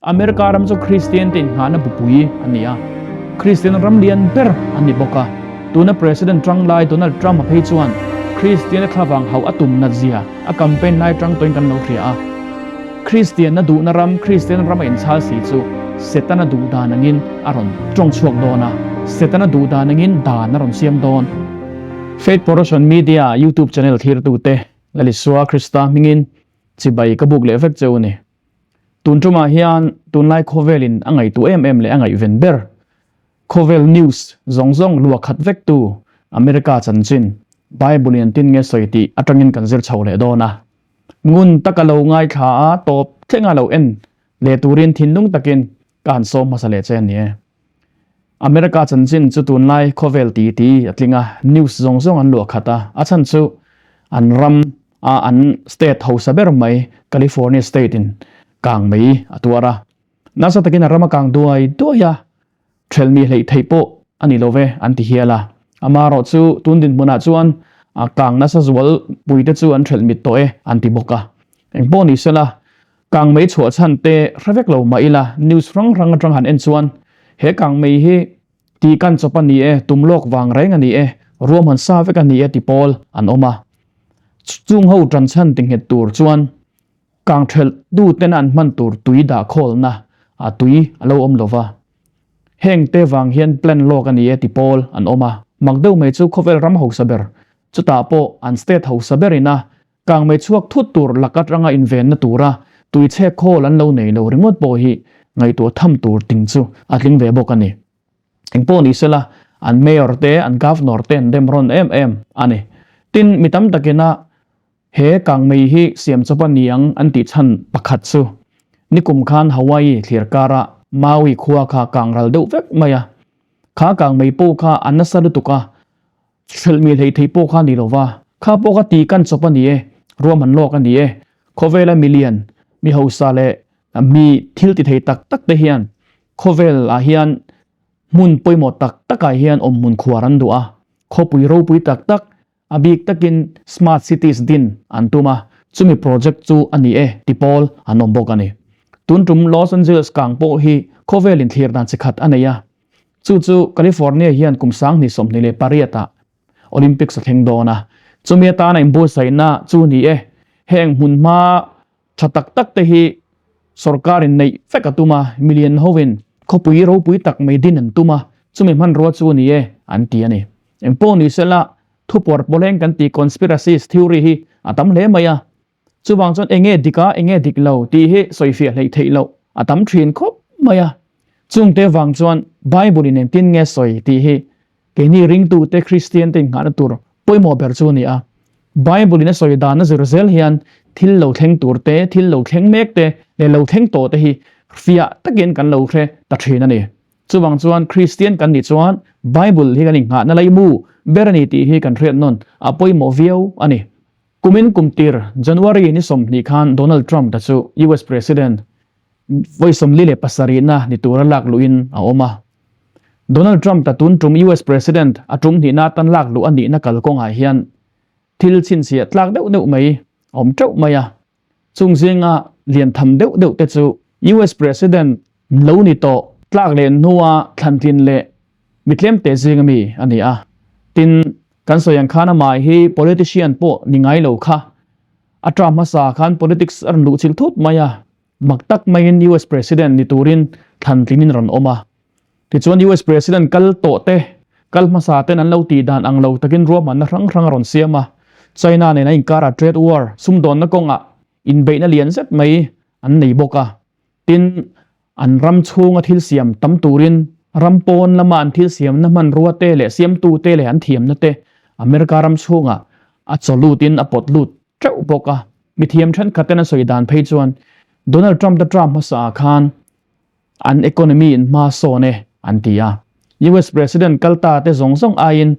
America ram chu Kristian te innghahna bupui a ni a, Kristian ram lian ber an ni bawk a. Tuna President tanglai Donald Trump a phei chuan Kristian-a thlavang hauh a tum nat zia a campaign lai tang tawhin kan lo hria a. Kristianna duhna ram, Kristian ram a inchhal si chu Setana duh dan angin a rawn tawng chhuak dawn a, Setana duh dan angin dan a rawn siam dawn. Faith Portion Media YouTube channel thirtute Lalisua Krista hmingin chibai ka buk leh vek cheu a ni. Tun tumah hian tunlai khawvelin a ngaihtuah em em leh a ngaihven ber khawvel news zawng zawng luah khat vektu America chanchin Bible in tin nge sawi tih atangin kan zir chho leh dawn a. Ngun taka lo ngaithla a tawp thlenga lo en leh turin thinlung takin ka han sawm hmasa leh che a ni e. America chanchin chu tunlai khawvel ti ti a tling a, news zawng zawng an luah khat a, a chhan chu an ram a an state hausa ber mai California state in kang mai a tuar a, nasa takin a ram a kang duai duai a, thelmi hleih theih pawh a ni lo ve an ti hial a, amaherawh chu tun dinhmunah chuan a kang nasa zual pui te chu an thelh mit tawh e an ti bawk a, engpawh ni sela kang mai chhuah chhan te hre vek lo mah ila news hrang hrang atang han en chuan he kang mai hi Tih kan chawp a ni e, tum lawk vang reng a ni e, ruahman sa vek a ni e ti pawl an awm a. Chung ho tan chhan ti nghet tur chuan kang thelh tu ten an hman tur tui dah khawlna a tui a lo awm lova. Heng te vang hian plan lawk a ni e ti pawl an awm a. Mak deuh mai chu khawvel ram hausa ber, chutah pawh an state hausa berin a Kangmei chhuak thut tur lak atanga invenna tura tuichhe khawl an lo nei lo ringawt pawh hi ngaihtuah tham tur ting chu a tling ve bawk a ni. Engpawh ni sela, an Mayor te, an Governor te an dem rawn em em a ni. Tin, mi tam takina he kangmei hi siam chawp a ni ang an tih chhan pakhat chu nikum khan Hawaii thlir kara Maui khua kha kangral deuh vek mai a. Kha kangmei pawh kha a nasa lutuk a, Hrelh mi hlei thei pawh kha ni lo va, kha pawh kha ti kan chawp a ni e, ruahman lawk a ni e. Khawvela milian, mi hausa leh mi thil ti thei tak tak te hian khawvel ah hian hmun pawimawh tak tak ah hian awm hmun khuar an duh a, khawpui ropui tak tak a bik takin smart cities din an tum a, chumi project chu a ni e ti pawl an awm bawk a ni. Tun tum Los Angeles kang pawh hi khawvel inthlir dan chi khat a nei a, Chu chu California hian kum 2028 ah Olympics a thleng dawn a, chumi atana inbuatsaihna chu ni e. Heng hmunhma tha tak tak te hi sorkarin neih vek a tum a, milian hovin khawpui ropui tak mai din an tum a, chumi hmanrua chu ni e an ti a ni. Engpawh ni sela, thupuar pawleng kan tih conspiracies theory hi a tam hle mai a, Chuvang chuan enge dik a, enge dik lo tih hi sawifiah hleih theih loh a tam thin khawp mai a. Chungte vang chuan Bible in engtin nge sawi tih hi keini ringtute Kristian te innghahna tur pawimawh ber chu a ni a. Bible in a sawi dan a zir zel hian thil lo thleng tur te, thil lo thleng mek te leh lo thleng tawh te hi fiah takin kan lo hre ta thin a ni. Chuvang chuan Kristian kan nih chuan Bible hi kan innghahna laimu ber a ni tih hi kan hriat nawn a pawimawh viau a ni. Kumin kumtir January ni 20 khan Donald Trump ta chu US President vawi 47na ni tura lak luhin a awm a. Donald Trump ta tun tum US President a tum hnihna atan lak luh a nihna kalkawngah hian thil chhinchhiah tlak deuh deuh mai a awm teuh mai a. Chung zinga lian tham deuh deuh te chu US President lo ni tawh tlak leh hnua thlantlin leh mi tlemte zinga mi a ni a. Tin, kan sawi ang khan amah hi politician pawh ni ngai lo kha. A term hmasa khan politics a rawn luh chilh thut mai a, mak tak maiin US President ni turin thlantlingin rawn awm a. Tichuan US President kal tawh te, kal hmasa ten an lo tih dan ang lo takin ruahmanna hrang hrang a rawn siam a. China nen a inkara trade war, sumdawnna kawngah inbeihna lian zet mai an nei bawk a. Tin, an ram chhunga thil siam tam turin ram pawn lama an thil siamna hmanrua te leh siamtu te leh an thiamna te America ram chhungah a chaw lutin a pawt lut teuh bawk a. Mithiam thenkhat ten an sawi dan phei chuan Donald Trump te term hmasa ah khan an economy in hma sawn e an ti a. US President kal ta te zawng zawng aiin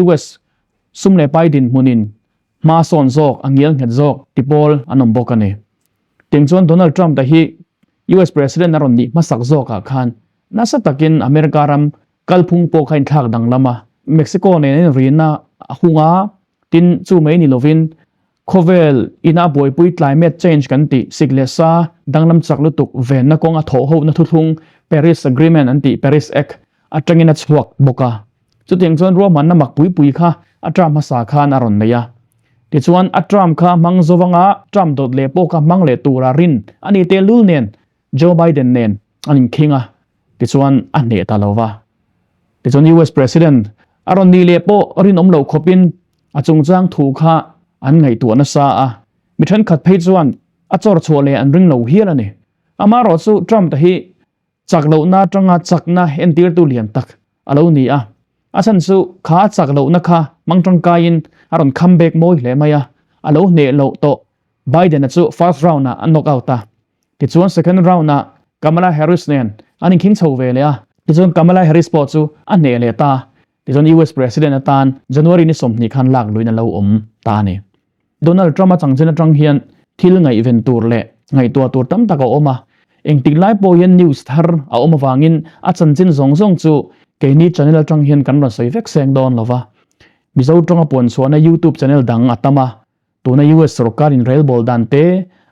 US sum leh pai dinhmunin hma sawn zawk a ngial nghet zawk ti pawl an awm bawk a ni. Tiang chuan Donald Trump ta hi US President a rawn nih hmasak zawkah khan nasa takin America ram kalphung pawh kha inthlak danglam a, Mexico nen a inrina a hung a, tin chu mai ni lovin Khawvel ina buaipui climate change kan tih sik leh sa danglam chak lutuk venna kawnga thawhhohna thuthlung Paris Agreement an tih Paris Act atangin a chhuak bawk a. Chutiang chuan ruahmanna mak pui pui kha a term hmasa khan a rawn nei a. Tichuan a term kha hmang zovanga term dawt leh pawh kha hmang leh tura rin a ni tehlul nen Joe Biden nen an inkhing a, tichuan a hneh ta lo va. Tichuan US President a rawn nih leh pawh rinawm loh khawpin a chungchang thu kha an ngaihtuah nasa a, mi thenkhat phei chuan a chawr chhuah leh an ring lo hial a ni. Amaherawhchu Trump ta hi chak lohna atanga chakna entirtu lian tak a lo ni a, a chhan chu kha a chak lohna kha hmang tangkaiin a rawn comeback mawi hle mai a, a lo hneh loh tawh Biden-a chu first round-ah a knock out a. Tichuan second round-ah Kamala Harris nen an inkhing chho ve leh a, tichuan Kamala Harris pawh chu a hneh leh ta. Tichuan US President atan January ni 20 khan lak luin a lo awm ta a ni. Donald Trump-a changchen atang hian thil ngaihven tur leh ngaihtuah tur tam tak a awm a, engtik lai pawh hian news thar a awm avangin a chanchin zawng zawng chu keini channel atang hian kan rawn sawi vek seng dawn lo va. Mizo tawnga puanchhuahna YouTube channel dang a tam a, tuna US sorkar inrelbawl dan te,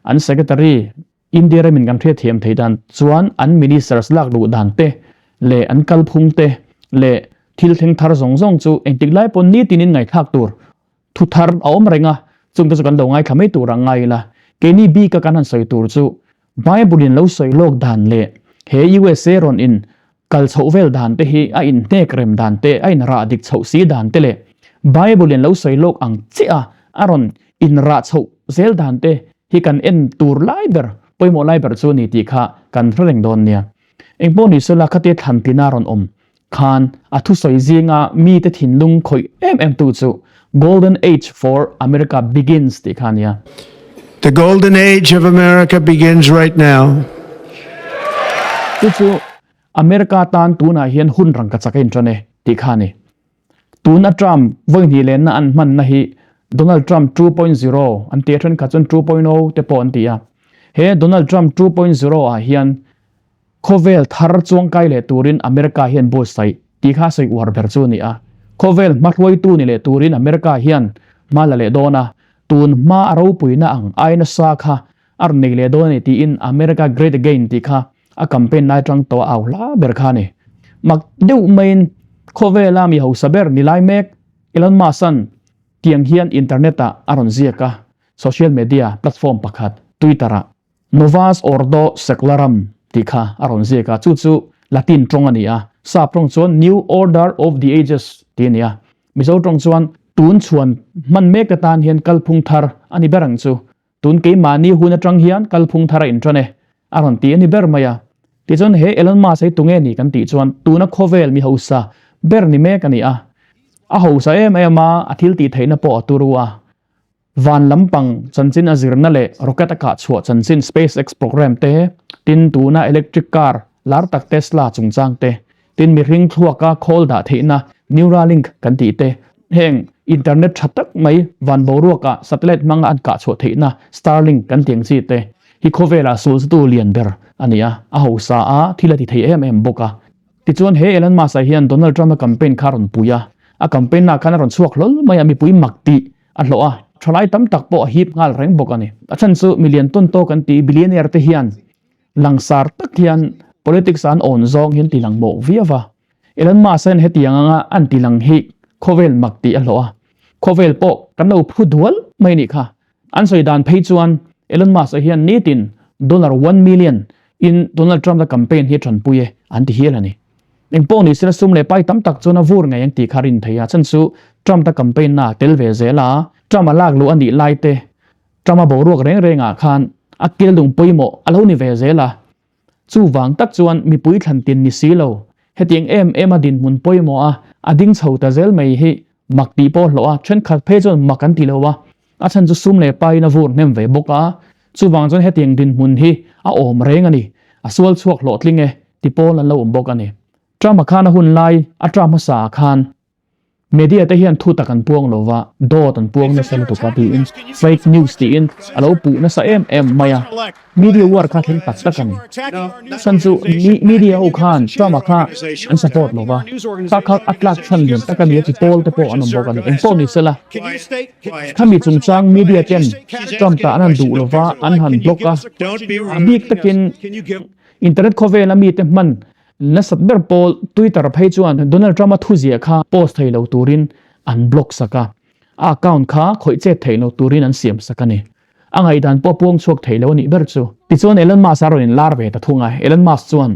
an secretary India ramin kan hriatthiam theih dan chuan an ministers lak luh dan te leh an kalphung te leh thil thleng thar zawng zawng chu engtik lai pawn nitinin ngaihthlak tur thu thar a awm reng a, chungte chu kan lo ngaithla mai tur a ngai ila. Keini bika kan han sawi tur chu Bible in lo sawi lawk dan leh he USA rawn in kal chhoh vel dan te hi a inhnek rem dan te, a inrah dik chhoh si dan te leh Bible in lo sawi lawk ang chiah a a rawn inrah chhoh zel dan te hi kan en tur lai ber, pawimawh lai ber chu a ni tih kha kan hre reng dawn nia. Engpawh ni sela khatia thlantlina rawn awm khan a thusawi zinga mite thinlung khawih em em tu chu Golden Age for America Begins tih kha a nia. The Golden Age of America begins right now. Chu chu America tan tunah hian hun rangkachak a intan e tih kha a ni. Tuna Trump vawi hnih lenna an hmanna hi Donald Trump 2.0 an ti a, thenkhat chuan 2.0 te pawh an ti a. He Donald Trump 2.0 ah hian khawvel thar chuangkai leh turin America hian buatsaih tih kha a sawi uar ber chu a ni a. Khawvel hmahruaitu ni leh turin America hian hma la leh dawn a, tun hma a ropuina ang ai nasa kha a rawn nei leh dawn a ni tiin America Great Again tih kha a campaign lai atang tawh a au hla ber kha a ni. Mak deuh maiin khawvela mi hausa ber ni lai mek Elon Musk-a'n tiang hian internet-ah a rawn ziak a, social media platform pakhat Twitter-ah Novus Ordo Seclorum tih kha a rawn ziak a, chu chu Latin tawng a ni a, sap tawng chuan New Order of the Ages tih a ni a, Mizo tawng chuan tun chhuan hman mek atan hian kalphung thar a ni ber ang chu. Tun keimahni hun atang hian kalphung thar a intan e, a rawn ti a ni ber mai a. Tichuan he Elon Musk hi tunge ni kan tih chuan tuna khawvel mi hausa ber ni mek a ni a. A hausa em em a, a thil tih theihna pawh a turu a. Van lampang chanchin a zirna leh rocket a kah chhuah chanchin SpaceX program te, tin tuna electric car lar tak Tesla chungchang te, Tin, mihring thluaka khawl dah theihna Neuralink kan tih te, heng internet tha tak mai van boruakah satellite hmanga an kah chhuah theihna Starlink kan tih ang chi te hi khawvelah sulzatu lian ber a ni a, a hausa a, thil a ti thei em em bawk a. Tichuan, he Elon Musk-a hian Donald Trump-a campaign kha a rawn pui a, a campaign-ah khan a rawn chhuak hlawl mai a, mipui mak tih a hlawh a, thalai tam tak pawh a hip nghal reng bawk a ni. A chhan chu milian tawn tawk an tih billionaire te hian Langsar tak hian politics an awn zawng hian ti lang mawh viau va. Elon Musk hian hetiang anga an ti lang hi khawvel mak tih a hlawh a. Khawvel pawh kan lo phu dual mai nih kha. An sawi dan phei chuan Elon Musk hian nitin dollar one million in Donald Trump-a campaign hi a tanpui e an ti hial a ni. Engpawh ni sela sum leh pai tam tak chuan a vur ngei ang tih kha rin thei a. Chhan chu Trump-a campaign na tel ve zel a, Trump-a lak luh a nih lai te Trump-a boruak reng rengah khan a kildung pawimawh a lo ni ve zel a. Chuvang tak chuan mipui thlan tin ni si lo, hetiang em em a dinhmun pawimawh a a ding chho ta zel mai hi mak tih pawh hlawh a, thenkhat phei chuan mak an ti lo a, a chhan chu sum leh paiin a vur hnem ve bawk a, chuvang chuan hetiang dinhmun hi a awm reng a ni, a sual chhuak hlawhtling e ti pawl an lo awm bawk a ni. Trump-a khan a hun lai a Trump hmasa ah khan. Media te hian thu tak an puang lo va, dawt an puang nasa lutuk a tiin fake news tiin a lo puh nasa em em mai a. Media war kha thleng tak tak a ni. Chhan chu media ho khan Trump-a kha an support lo va, kha kha a tlak chhan lian tak a ni a ti pawl te pawh an awm bawk a ni. Engpawh ni sela, khami chungchang media ten Trump tah an han duh lo va, an han block a, a bik takin internet khawvela mite hman Nasat ber pawl Twitter phei chuan Donald Trump-a thuziah kha post thei lo turin an block sak a, a account kha khawih chet theih lo turin an siam sak a ni. A ngaihdan pawh puang chhuak thei lo a nih ber chu. Tichuan Elon Musk a rawn inlar ve ta thung a, Elon Musk chuan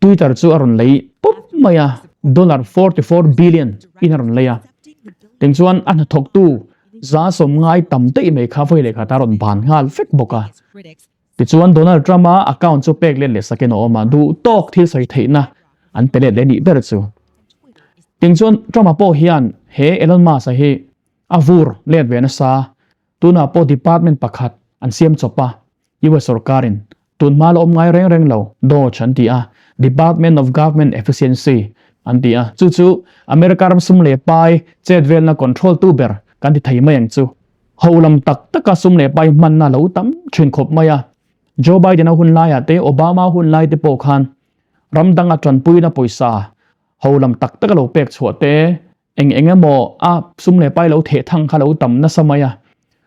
Twitter chu a rawn lei pawp mai a, dollar 44 billion in a rawn lei a. Teng chuan a hnathawktu 190 tam daih mai kha vawi lehkhat a rawn ban nghal vek bawk a. Tichuan Donald Trump-a account chu pek let leh sakin a awm a, duh tawk thil sawi theihna an pe let leh nih ber chu. Ting chuan Trump-a pawh hian he Elon Musk-a hi a vur let ve nasa, tunah pawh department pakhat an siam chawp a, US sorkarin tun hma la awm ngai reng reng lo DOGE an ti a, Department of Government Efficiency an ti a, chu chu America ram sum leh pai chet velna control tu ber kan ti thei mai ang chu. Ho lam tak taka sum leh pai hmanna lo tam thin khawp mai a. Joe Biden-a hun laiah te, Obama hun lai te pawh khan ram danga tanpuina pawisa ho lam tak taka lo pek chhuah te, eng eng emaw a sum leh pai lo theh thang kha lo tam nasa mai a.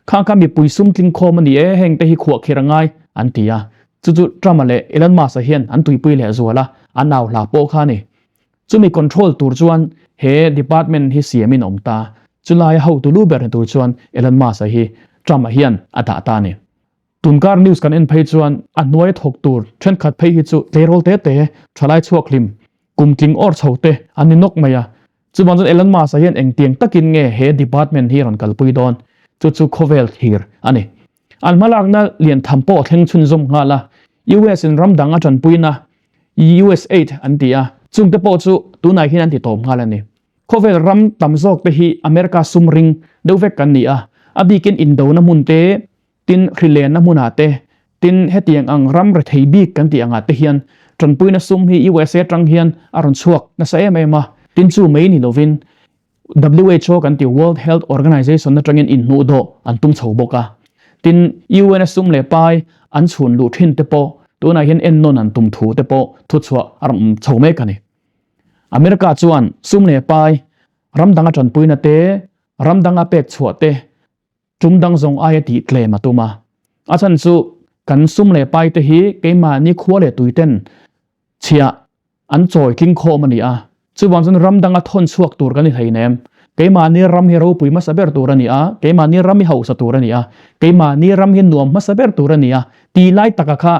Khang kha mipui sum tling khawm a ni e, heng te hi khuah khir a ngai an ti a. Chu chu Trump-a leh Elon Musk-a hian an tuipui leh zual a, an au hla pawh kha a ni. Chumi control tur chuan he department hi siamin a awm ta. Chulaia hotu lu ber ni tur chuan Elon Musk-a hi Trump-a hian a dah ta a ni. Tunkar news kan en phei chuan a hnuai thawk tur thenkhat phei hi chu tleirawl te te, thalai chhuak hlim, kum tling awr chho te an ni nawk mai a. Chuvang chuan Elon Musk-a hian engtiang takin nge he department hi rawn kalpui dawn? Chu chu khawvel thlir a ni. An hmalakna lian tham pawh a thleng chhunzawm nghal a, US in ram dang a tanpuina USAID an ti a, chungte pawh chu tunah hian an ti tawp nghal a ni. Khawvel ram tam zawk te hi America sum ring deuh vek kan ni a, a bikin indona hmun te, tin hrilenna hmunah te, tin hetiang ang ram rethei bik kan tih angah te hian tanpuina sum hi USA atang hian a rawn chhuak nasa em em a, tin chu mai ni lovin WHO kan ti World Health Organization atangin inhmuh dawh an tum chho bawk a. Tin, UN a sum leh pai an chhun luh thin te pawh tunah hian ennawn an tum thu te pawh thuchhuah a rawn awm chho mek a ni. America chuan sum leh pai ram danga tanpuina te, ram danga pek chhuah te tum dang zawng aia tih tlem a tum a. A chhan chu kan sum leh pai te hi keimahni khua leh tui ten chhiah an chawi tling khawm a ni a. Chuvang chuan ram danga thawn chhuak tur kan ni hlei nem. Keimahni ram hi ropui hmasa ber tur a ni a, keimahni ram hi hausa tur a ni a, keimahni ram hi nuam hmasa ber tur a ni a tih lai taka kha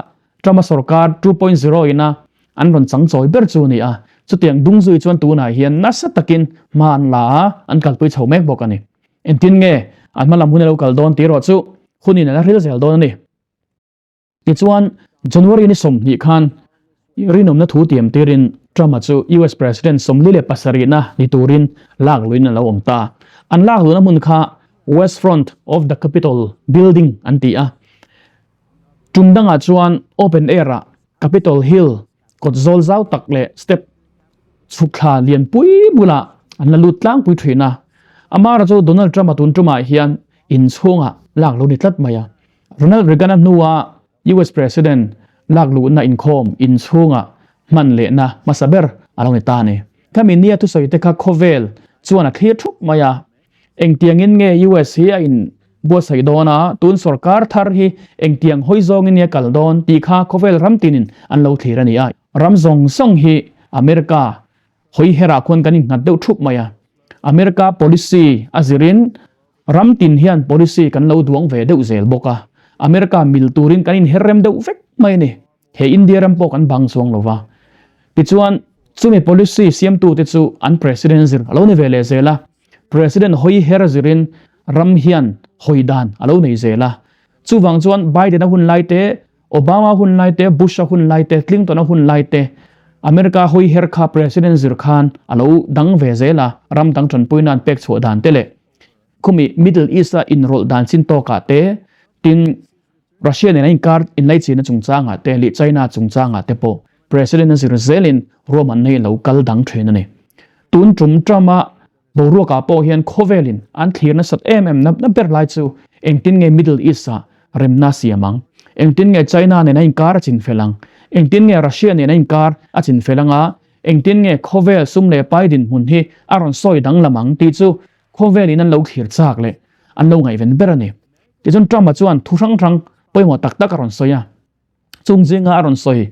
Trump-a sorkar 2.0 ina an rawn chang chawi ber chu a ni a. Chutiang dung zui chuan tunah hian nasa takin hma an la a, an kalpui chho mek bawk a ni. Engtin nge an hma lam hun a lo kal dawn tih erawh chu hunin a la hril zel dawn a ni. Tichuan, January ni 20 khan rinawmna thu tiam tirin Trump-a chu US President 47na ni turin lak luin a lo awm ta. An lak luhna hmun kha West Front of the Capitol Building an ti a. Tum dangah chuan open air-ah Capitol Hill kawt zawl zau tak leh step chhuk thla lianpui bulah an la lut tlangpui thin a. Amara chu Donald Trump-a tun tumah hian inchhungah lak lo ni tlat mai a. Ronald Reagan-a hnua US President lak luhna inkhawm inchhungah hman lehna hmasa ber a lo ni ta a ni. Khami nia thusawi te kha khawvel chuan a thlir thup mai a. Engtiangin nge US hi a in buatsaih dawn a, tun sorkar thar hi engtiang hawi zawngin nge kal dawn tih kha khawvel ram tinin an lo thlir a ni a. Ram zawng zawng hi America hawi herah khuan kan innghat deuh thup mai a. America policy a zirin ram tin hian policy kan lo duang ve deuh zel bawk a. America mil turin kan inher rem deuh vek mai a ni. He India ram pawh kan bang chuang lo va. Tichuan, chumi policy siamtute chu an president zir a lo ni ve leh zel a. President hawi her zirin ram hian hawi dan a lo nei zel a. Chuvang chuan Biden-a hun lai te, Obama hun lai te, Bush-a hun lai te, Clinton-a hun lai te, America hawi her kha president zir khan a lo dang ve zel a, ram dang tanpuina an pek chhuah dan te leh khumi Middle East-a inrawlh dan chin tawkah te, tin, Russia nen a inkar inlaichinna chungchangah te leh China chungchangah te pawh President a zir zelin ruahmanna hi a lo kal dang thin a ni. Tun tum Trump-a Boruakah pawh hian khawvelin an thlir nasat em em na ber lai chu engtin nge Middle East-ah remna a siam ang? Engtin nge China nen a inkar a chinfel ang? Engtin nge Russia nen a inkar a chinfel ang a? Engtin nge khawvel sum leh pai dinhmun hi a rawn sawi danglam ang tih chu khawvelin an lo thlir chak leh an lo ngaihven ber a ni. Tichuan Trump-a chuan thu hrang hrang pawimawh tak tak a rawn sawi a. Chung zinga a rawn sawi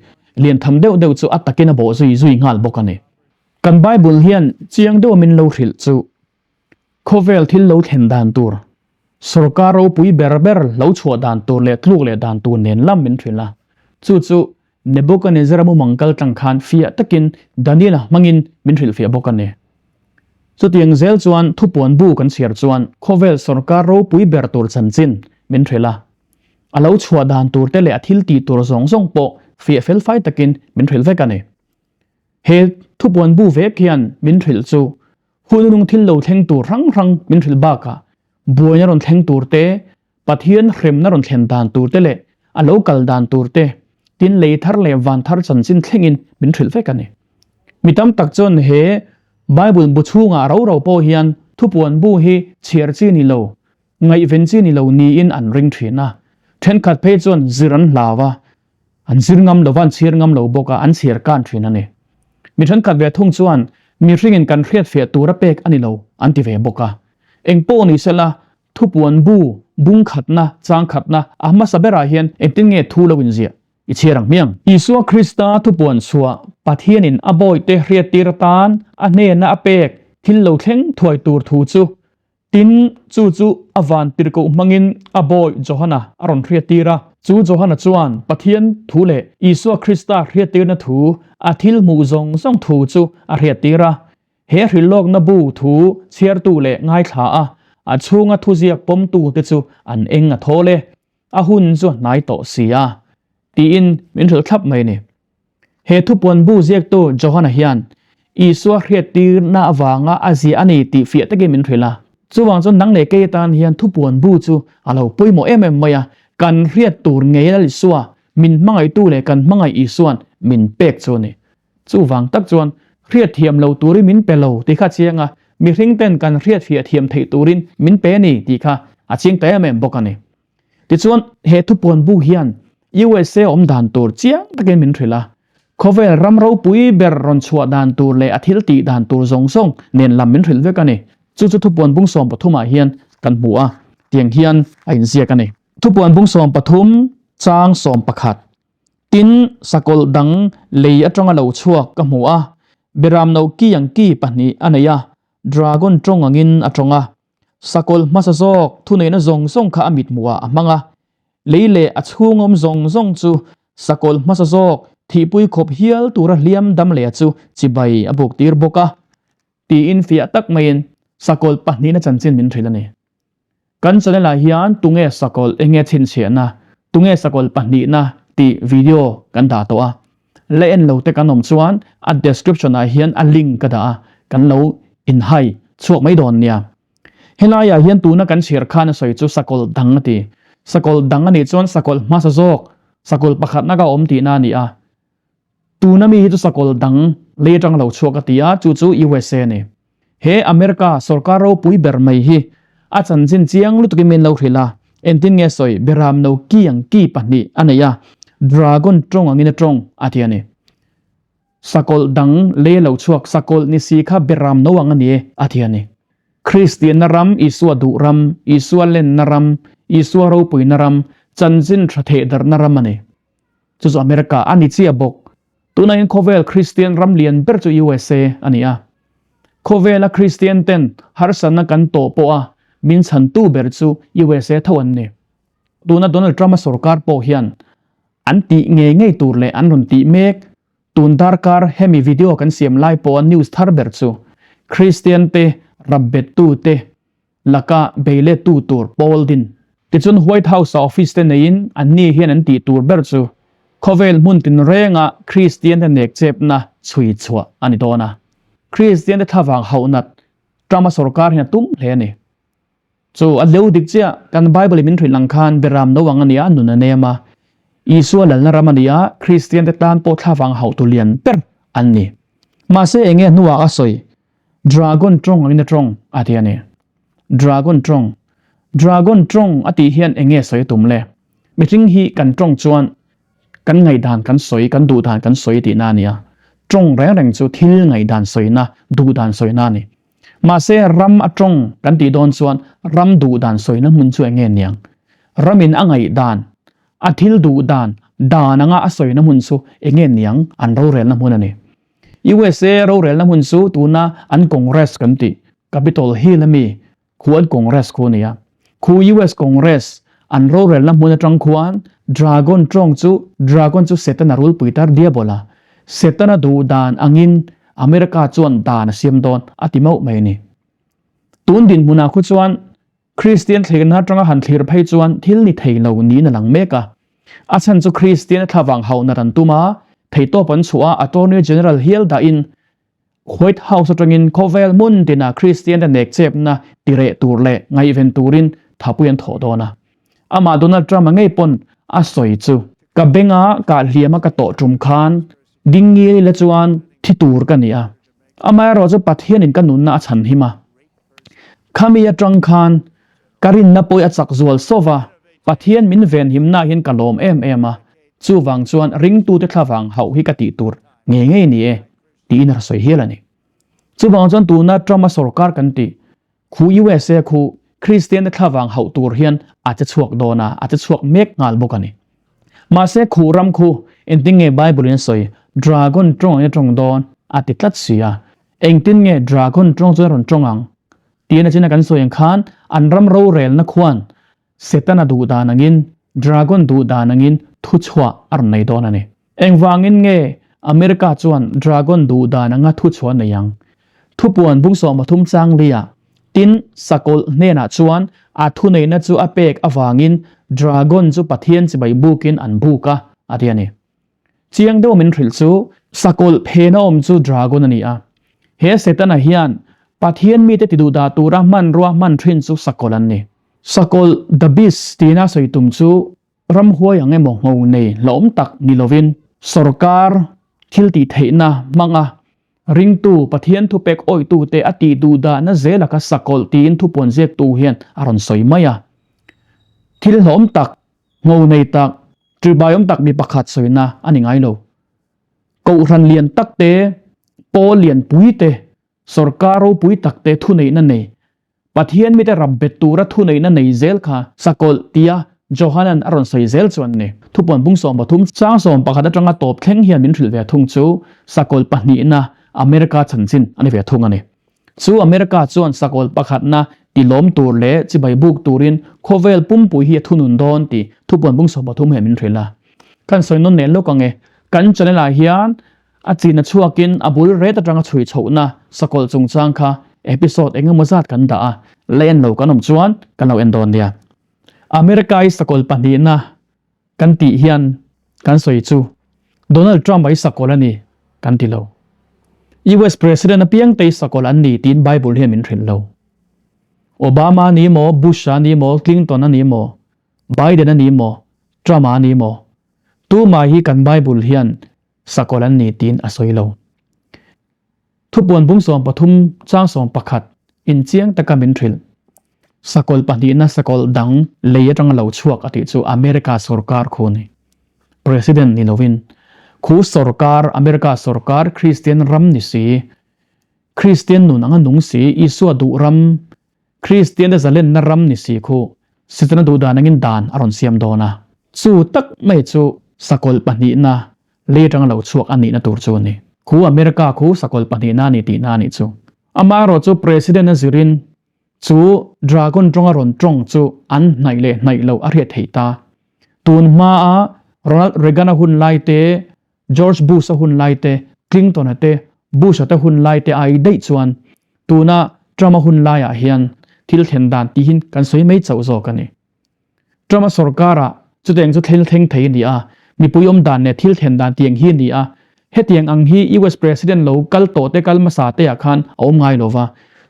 lian tham deuh deuh chu a takin a bawh zui zui nghal bawk a ni. Kan Bible hian chiang deuha min lo hrilh chu khawvel thil lo thlen dan tur, sorkar ropui ber ber lo chhuah dan tur leh tluk leh dan tur nen lam min hrilh a. Chu chu Nebuchadnezzar-a mumang kal tlang khan fiah takin Daniel-a hmangin min hrilhfiah bawk a ni. Chutiang zel chuan thupuan bu kan chhiar chuan khawvel sorkar ropui ber tur chanchin min hrilh a. A lo chhuah dan tur te leh a thil tih tur zawng zawng pawh fiah fel fai takin min hrilh vek a ni. He thupuan bu vek hian min hrilh chu hun nung thil lo thleng tur hrang hrang min hrilh bakah buaina rawn thleng tur te, Pathian hremna rawn thlen dan tur te leh a lo kal dan tur te, tin lei thar leh van thar chanchin thlengin min hrilh vek a ni. Mi tam tak chuan he Bible bu chhungah ro ro pawh hian thupuan bu hi chhiar chi ni lo, ngaihven chi ni lo niin an ring thin a. Thenkhat phei chuan zir an hlau a, An zir ngam lo va, an chhiar ngam lo bawk a, an chhiar kan thin a ni. Mi thenkhat ve thung chuan mihringin kan hriatfiah tura pek a ni lo an ti ve bawk a. Eng pawh ni sela, thupuan bu, bung khatna, chang khatna a hmasa berah hian engtin nge thu lo inziah i chhiar ang hmiang? Isua Krista thupuan chhuah Pathianin a bawihte hriattir atan a hnena a pek thil lo thleng thuai tur thu chu Tin, chu chu a van tirhkoh hmangin a bawi Johana a rawn hriattir a. Chu Johana chuan Pathian thu leh Isua Krista hriattirna thu, a thil hmuh zawng zawng thu chu a hriattir a. He hrilhlawkna bu thu chhiartu leh ngaithla a, a chhunga thuziak pawmtute chu an eng a thawl e. A hun chu a hnai tawh si a, tiin min hrilh thlap mai a ni. He thupuan bu ziaktu Johana hian Isua hriattirna avanga a ziah a ni tih fiah takin min hrilh a. Chuvang chuan nang leh kei atan hian thupuan bu chu a lo pawimawh em em mai a, kan hriat tur ngei Lal Isua, min hmangaihtu leh kan hmangaih Isua'n min pek chu a ni. Chuvang tak chuan hriat thiam lo turin min pe lo tih kha a chiang a, mihring ten kan hriat fiah thiam theih turin min pe a ni tih kha a chiang ta em em bawk a ni. Tichuan, he thupuan bu hian USA awm dan tur chiang takin min hrilh a, khawvel ram ropui ber rawn chhuah dan tur leh a thil tih dan tur zawng zawng nen lam min hrilh vek a ni. Chu chu thupuan bung 13 ah hian kan hmu a, tiang hian a inziak a ni. Thupuan bung 13 chang 11, Tin, sakawlh dang lei atanga lo chhuak ka hmu a, beram no ki ang ki pahnih a nei a, dragon tawng angin a tawng a. Sakawlh hmasa zawk thuneihna zawng zawng kha a mithmuhah a hmang a, lei leh a chhungawm zawng zawng chu sakawlh hmasa zawk thihpui khawp hial tura hliam dam leh chu chibai a buktir bawk a, tiin fiah tak maiin sakawlh pahnihna chanchin min hrilh a ni. Kan channel ah hian tunge sakawlh enge chhinchhiahna, tunge sakawlh pahnihna tih video kan dah tawh a, la en lo te kan awm chuan a description ah hian a link ka dah a, kan lo inhai chhuak mai dawn nia. Helai ah hian tuna kan chhiar khan a sawi chu sakawlh dang a ti. Sakawlh dang a nih chuan sakawlh hmasa zawk, sakawlh pakhatna ka awm tihna a ni a. Tuna mi hi chu sakawlh dang lei atang lo chhuak a ti a, chu chu USA a ni. He America sorkar ropui ber mai hi a chanchin chiang lutukin min lo hrilh a, engtin nge sawi beram no ki ang ki pahnih a nei a, dragon tawng angin a tawng a ti a ni. Sakawlh dang lei lo chhuak sakawlh ni si kha beram no ang a ni e a ti a ni. Kristianna ram, Isua duh ram, Isua lenna ram, Isua ropuina ram, chanchin tha thehdarhna ram a ni. Chu chu America a ni chiah bawk. Tunah hian khawvel Kristian ram lian ber chu USA a ni a. Khawvela Kristian ten harsatna kan tawh pawha min chhantu ber chu USA tho an ni. Tuna Donald Trump-a sorkar pawh hian an tih ngei ngei tur leh an rawn tih mek tun darkar hemi video kan siam lai pawha news thar ber chu Kristian te rapbettu te laka beilettu tur pawl din. Tichuan White House-a office te neiin anni hian an tih tur ber chu khawvel hmun tinrenga Kristiante nekchepna chhui chhuah a ni dawn a. Kristiante thlavang hauhnat Trump-a sorkar hian a tum hle a ni. Chu a leu dik chiah kan Bible-in min hrilh ang khan Beram no ang a ni a, nun a nem a. Isua lalna ram a ni a, Kristiante tan pawh thlavang hauhtu lian ber an ni. Mahse enge hnuah a sawi? Dragon tawng angin a tawng a ti a ni. Dragon tawng. Dragon tawng a tih hian eng nge sawi a tum le? Mihring hi kan tawng chuan kan ngaihdan kan sawi, kan duhdan kan sawi tihna a ni a. Tawng reng reng chu thil ngaihdan sawina, duhdan sawina a ni. Mahse ram a tawng kan tih dawn chuan ram duhdan sawina hmun chu eng nge niang? Ramin a ngaihdan, a thil duhdan, dan anga a sawina hmun chu eng nge niang? An rorelna hmun a ni. USA rorelna hmun chu tuna an Congress kan tih, Capitol Hill ami khu an Congress khu a ni a. Khu US Congress an rorelna hmun atang khuan Dragon tawng chu Dragon chu Setana rulpui tar diabola, Setana duh dan angin America chuan dan a siam dawn a ti mauh mai a ni. Tun dinhmunah khu chuan Kristian thlirna atanga han thlir phei chuan thil ni thei lo niin a lang mek a. A chhan chu Kristian a thlavang hauhna ran tum a, theihtawp an chhuah a, Attorney General hial dahin White House atangin khawvel hmun tina Kristian te nekchepna tireh tur leh ngaihven turin thapui an thawh dawn a. Amah Donald Trump-a ngei pawn a sawi chu. Ka benga kah hliama ka tawh tum khan ding ngil ila chuan thi tur ka ni a. Amaherawhchu Pathianin ka nunna a chhanhim a. Khami atang khan ka rinna pawih a chak zual sawv a, Pathian min venhimna hian ka lawm em em a, chuvang chuan ringtute thlavang hauh hi ka tih tur ngei ngei ni e, tiin a sawi hial a ni. Chuvang chuan tuna Trump-a sorkar kan tih khu USA khu Kristian-te thlavang hauh tur hian a che chhuak dawn a, a che chhuak mek nghal bawk a ni. Mahse khu ram khu engtin nge Bible-in a sawi, Dragon tawng angin a tawng dawn a ti tlat si a, Engtin nge dragon tawng chuan a rawn tawng ang? Tiin a china kan sawi ang khan an ram rorelna khuan Setana duh dan angin, dragon duh dan angin thuchhuah a rawn nei dawn a ni. Engvangin nge America chuan dragon duh dan anga thuchhuah a nei ang? Thupuan bung 13 chang liah, Tin, sakawlh hnenah chuan a thuneihna chu a pek avangin dragon chu Pathian chibai bukin an buk a, a ti a ni. Chiang deuh min hrilh chu sakawlh phena awm chu dragon a ni a. He Setana hian Pathian mite ti duhdah tura hmanrua hman thin chu sakawlh an ni. Sakawlh, the beast, tina sawi tum chu ramhuai ang emaw ngho nei hlauhawm tak ni lovin sawrkar thil tih theihna hmanga ringtu Pathian thupek awihtute a tih duhdahna zela kha sakawlh tiin thupuan ziaktu hian a rawn sawi mai a. Thil hlauhawm tak Ngho nei tak, ṭihbaiawm tak mi pakhat sawina a ni ngai lo. Kohhran lian tak te, pawl lian pui te, sawrkar ropui tak te thuneihna nei, Pathian mite rap bet tura thuneihna nei zel kha sakawlh tia Johanan a rawn sawi zel chu an ni. Thupuan bung 13 chang 11 atanga tawp thleng hian min hrilh ve thung chu sakawlh pahnihna America chanchin a ni ve thung a ni. Chu America chuan sakawlh pakhatna tilawm tur leh chibai buk turin khawvel pumpui hi a thunun dawn tih thupuan bung 13 hian min hrilh a. Kan sawi nawn leh lawk ang e. Kan channel ah hian a chihna chhuakin a bul ret atanga chhui chhohna sakawlh chungchang kha episode eng emaw zat kan dah a, la en lo kan awm chuan kan lo en dawn nia. America i sakawlh pahnihna Kan tih hian kan sawi chu Donald Trump a i sakawlh a ni kan ti lo. US President apiang te i sakawlh an ni tiin Bible hian min hrilh lo. Obama a ni maw, Bush a ni maw, Clinton a ni maw, Biden a ni maw, Trump a ni maw, tumah hi kan Bible hian sakawlh an ni tiin a sawi lo. Thupuan bung 13 chang 11 in chiang taka min hrilh. Sakawlh pahnihna sakawlh dang lei atanga lo chhuak a tih chu America sorkar khu a ni. President ni lovin khu sorkar, America sorkar, Kristian ram ni si, Kristian nun anga nung si, Isua duh ram, Kristian te zalenna ram ni si khu Setana duh dan angin dan a rawn siam dawn a. Chu tak mai chu sakawlh pahnihna lei atanga lo chhuak a nihna tur chu a ni. Khu America khu sakawlh pahnihna a ni tihna a nih chu. Amaherawh chu President a zirin Chu dragon tawnga rawn tawng chu an hnaih leh hnaih loh a hriat theih ta. Tun hmaa Ronald Reagan-a hun lai te, George Bush-a hun lai te, Clinton-a te, Bush-a te hun lai te ai daih chuan tuna Trump-a hun laiah hian thil thlen dan tihin kan sawi mai chauh zawk a ni. Trump-a sorkara chutiang chu thil thleng thei a ni a, mipui awm dan leh thil thlen dan tiang hi a ni a. Hetiang ang hi US President lo kal tawh te kal hmasa te ah khan a awm ngai lo va.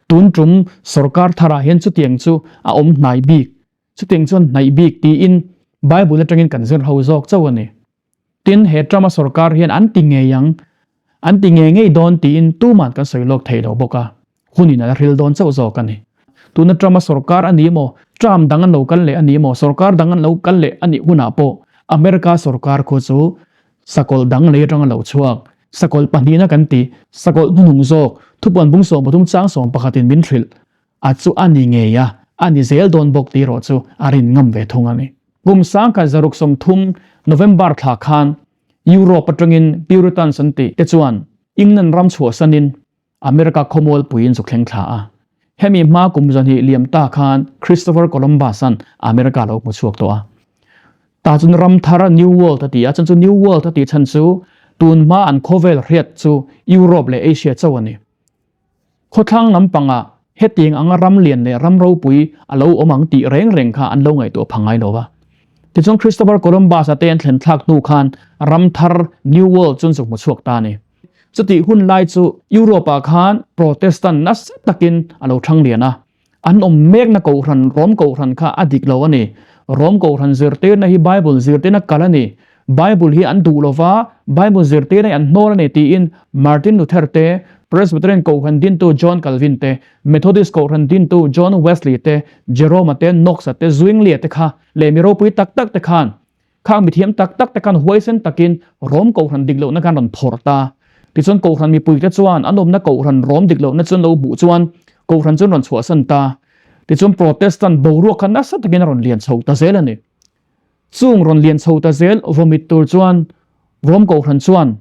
Tun tum sorkar tharah hian chutiang chu a awm hnai bik, chutiang chuan hnaih bik tiin Bible atangin kan zir ho zawk chauh a ni. Tin, he Trump-a sorkar hian an ti ngei ang, an ti ngei ngei dawn tiin tuman kan sawi lawk thei lo bawk a. Hunin a la hril dawn chauh zawk a ni. Tuna Trump-a sorkar a ni maw, Trump dang an lo kal leh a ni maw, sorkar dang an lo kal leh a nih hunah pawh America sorkar khu chu sakawlh dang lei atanga lo chhuak, sakawlh pahnihna kan ti, sakawlh hnuhnung zawk, thupuan bung 13 chang sawmpakhatin min hrilh a chu a ni ngei a, a ni zel dawn bawk tih erawh chu a rin ngam ve thung a ni. Kum 1630 November thla khan Europe atangin Puritans an tih te chuan England ram chhuahsanin America khawmualpuiin zu thleng thla a. Hemi hma kum zahnih liam ta khan Christopher Columbus-a'n America lo hmu chhuak tawh a. Tah chuan ram thar New World a ti a, chuan chu New World a tih chhan chu tun hma an khawvel hriat chu Europe leh Asia chauh a ni. Khawthlang lampangah hetiang anga ram lian leh ram ropui a lo awm ang tih reng reng kha an lo ngaihtuah pha ngai lo va. Tichuan Christopher Columbus-a te an thlen thlak hnu khan ram thar New World chuan zu hmu chhuak ta a ni. Chutih hun lai chu Europe-ah khan Protestant nasa takin a lo thang lian a. An awm mekna kohhran, Rom kohhran kha a dik lo a ni. Rom kohhran zirtirna hi Bible zirtirna kal a ni. Bible hi an duh lo va, Bible zirtirna hi an hnawl a ni tiin Martin Luther te, Presbyterian kohhran dintu John Calvin te, Methodist kohhran dintu John Wesley te, Jerome-a te, Knox-a te, Zwingli-a te kha leh mi ropui tak tak te khan Khang mithiam tak tak te khan huaisen takin Rom kohhran dik lohna khan rawn phawrh ta. Tichuan kohhran mipuite chuan an awmna kohhran Rom dik lohna chuan lo hmuh chuan kohhran chuan rawn chhuahsan ta. Tichuan Protestant boruak kha nasa takin a rawn lian chho ta zel a ni. Chung rawn lian chho ta zel vawmit tur chuan Rom kohhran chuan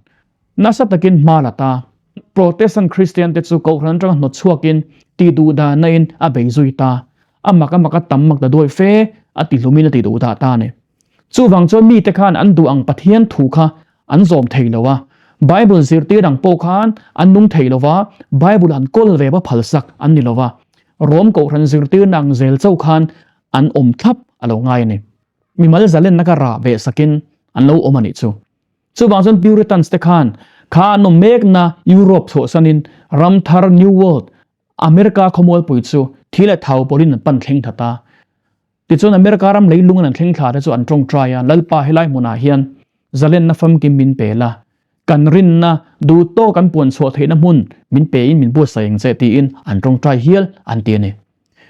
nasa takin hma la ta. Protestant Kristian te chu kohhran atanga hnawt chhuakin tih duh dahna in a bei zui ta. A mak a mak a tam mak ta duai fe a ti hlumin a ti duh dah ta a ni. Chuvang chuan mite khan an duh ang Pathian thu kha an zawm thei lo a, Bible zirtir ang pawh khan an nung thei lo va, Bible an kawl ve va phalsak an ni lo va, Rom Kohhran zirtirna ang zel chauh khan an awm thlap a lo ngai a ni. Mimal zalenna kha rah ve sakin an lo awm a nih chu. Chuvang chuan Puritans te khan kha an awm mekna Europe chhuahsanin ram thar New World, America khawmualpui chu thi leh thau pawlhin an pan thleng that a. Tichuan America ram leilung an thleng thla te chu an tawngtai a, Lalpa helai hmunah hian zalenna famkim min pe la, kan rinna duh tawk an puan chhuah theihna hmun min pe in min buatsaih ang che tiin an tawngtai hial an ti a ni.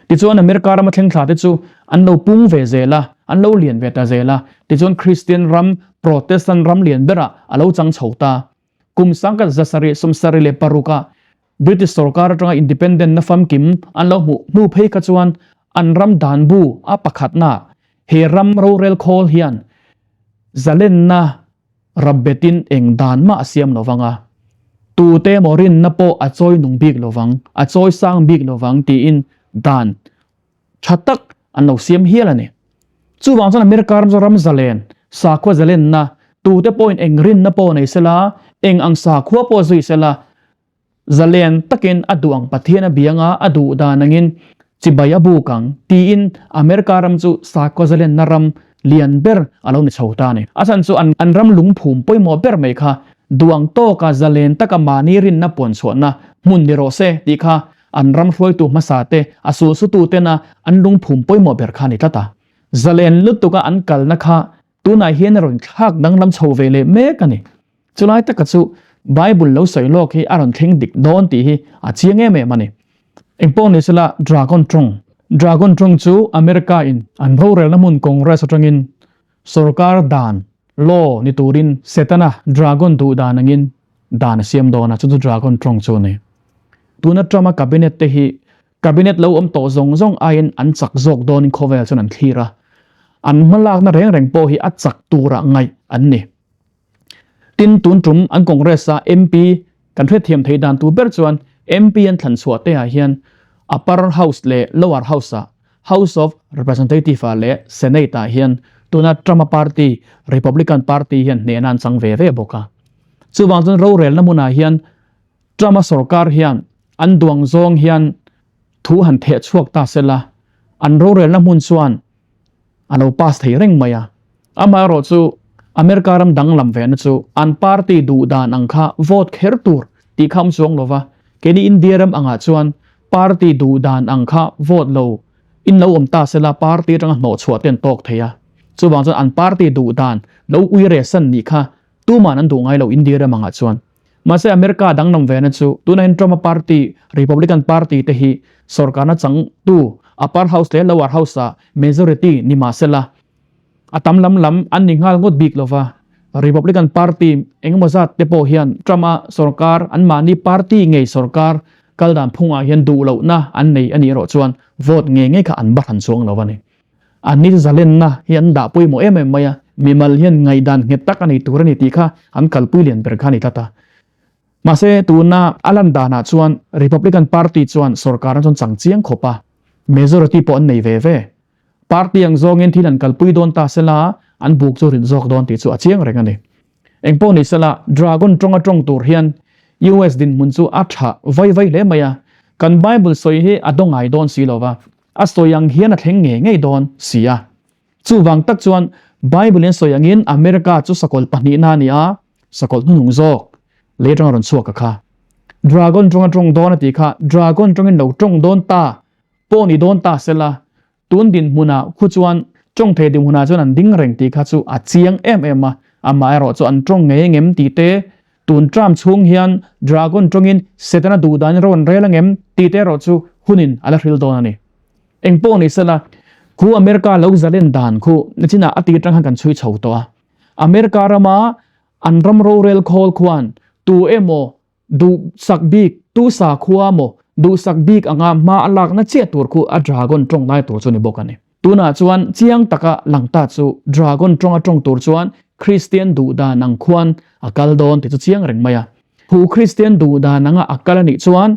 Tichuan America rama thleng thla te chu an lo pung ve zel a, an lo lian ve ta zel a, tichuan Kristian ram Protestant ram lian berah a lo chang chho ta. Kum 1776 ah British sorkar atanga independent na famkim an lo hmuh hnu phei kha chuan an ram dan bu a pakhatna he ram rorel khawl hian zalenna rabbetin eng dan mah a siam lovang a, tute emaw rinna pawh a chawi nung bik lovang, a chawi sang bik lovang tiin dan tha tak an lo siam hial a ni. Chuvang chuan America ram chu ram zalen, sakhua zalenna, tute pawhin eng rinna pawh nei sela, eng ang sakhua pawh zui sela, zalen takin a duh ang Pathian a bianga a duh dan angin chibai a buk ang tiin America ram chu sakhua zalenna ram lian ber a lo ni chho ta a ni. A chhan chu an ram lungphum pawimawh ber mai kha duh ang tawka zalen taka mahni rinna puanchhuahna hmun ni rawh se tih kha An ram hruaitu hmasa te, a sulsutu tena an lungphum pawimawh ber kha a ni tlat a. Zalen lutuka an kalna kha tunah hian a rawn thlak danglam chho ve leh mek a ni. Chulai taka chu Bible lo sawi lawk hi a rawn thleng dik dawn tih hi a chiang em em a ni. Engpawh ni sela Dragon tawng. Dragon tawng chu America in an rorelna hmun Congress atangin Sorkar dan, law, ni turin Setana, Dragon duh dan angin dan a siam dawn a, chu chu Dragon tawng chu a ni. Tuna Trump-a cabinet te hi cabinet lo awm tawh zawng zawng aiin an chak zawk dawnin khawvel chuan an thlir a, an hmalakna reng reng pawh hi a chak turah ngaih an ni. Tin, tun tum an Congress-a MP kan hriatthiam theih dan tur ber chuan MP an thlan chhuah te ah hian Upper House leh Lower House-ah, House of Representative-ah leh Senate-ah hian tuna Trump-a party, Republican party hian hnehna an chang ve ve bawk a. Chuvang chuan rorelna hmunah hian Trump-a sorkar hian an duang zawng hian thu han theh chhuak ta sela, an rorelna hmun chuan a lo pass thei reng mai a. Amaherawh chu America ram danglam vehna chu an party duh dan ang kha vote kher tur tih kha awm chuang lo va, keini India ram angah chuan party duh dan ang kha vote lo in lo awm ta sela party atanga hnawh chhuah te an tawk thei a. Chuvang chuan an party duh dan lo ui reh san nih kha tuman an duh ngai lo India ram angah chuan. Mahse America danglam vena chu tunah hian Trump-a party, Republican party te hi sorkarna changtu upper house leh lower house-ah majority ni mahsela a tam lam lam an ni nghal ngawt bik lova. Republican party engemaw zat te pawh hian Trump-a sorkar anmahni party ngei sorkar kal dan phungah hian duh lohna an nei a nih erawh chuan vote ngei ngei kha an bahran chuang lo a ni. An ni zalenna hi an dah pawimawh em em mai a, mimal hian ngaihdan nghet tak a nei tur a ni tih kha an kalpui lian ber kha a ni tlat a. Mahse tuna a lan danah chuan Republican party chuan sorkarna chuan chang chiang khawp a, majority pawh an nei ve ve. Party ang zawngin thil an kalpui dawn ta sela, an buk chu rit zawk dawn tih chu a chiang reng a ni. Engpawh ni sela, Dragon tawnga tawng tur hian US dinhmun chu a tha vai vai hle mai a, kan Bible sawi hi a daw ngai dawn si lo va, a sawi ang hian a thleng ngei ngei dawn si a. Chuvang tak chuan Bible in sawi angin America chu sakawlh pahnihna a ni a, sakawlh hnuhnung zawk lei atanga rawn chhuak a kha. Dragon tawnga tawng dawn a tih kha Dragon tawngin lo tawng dawn ta pawh ni dawn ta sela, tun dinhmunah khu chuan tawng thei dinhmunah chuan an ding reng tih kha chu a chiang em em a, amaherawh chu an tawng ngei engem tih te, tun term chhung hian Dragon tawngin Setana duh danin ro an rel angem tih te erawh chu hunin a la hril dawn a ni. Eng pawh ni sela, khu America lo zalen dan khu nichinah a tir atang khan kan chhui chho tawh a, America rama an ram rorel khawl khuan tu emaw Duhsak bik, tu sakhua maw duhsak bik anga hma a lakna chiah tur khu a dragon tawng lai tur chu ni bawk a ni. Tunah chuan chiang taka lang ta chu dragon tawnga tawng tur chuan Kristian duhdan ang khuan a kal dawn tih chu chiang reng mai a. Hu Kristian duhdan anga a kal a nih chuan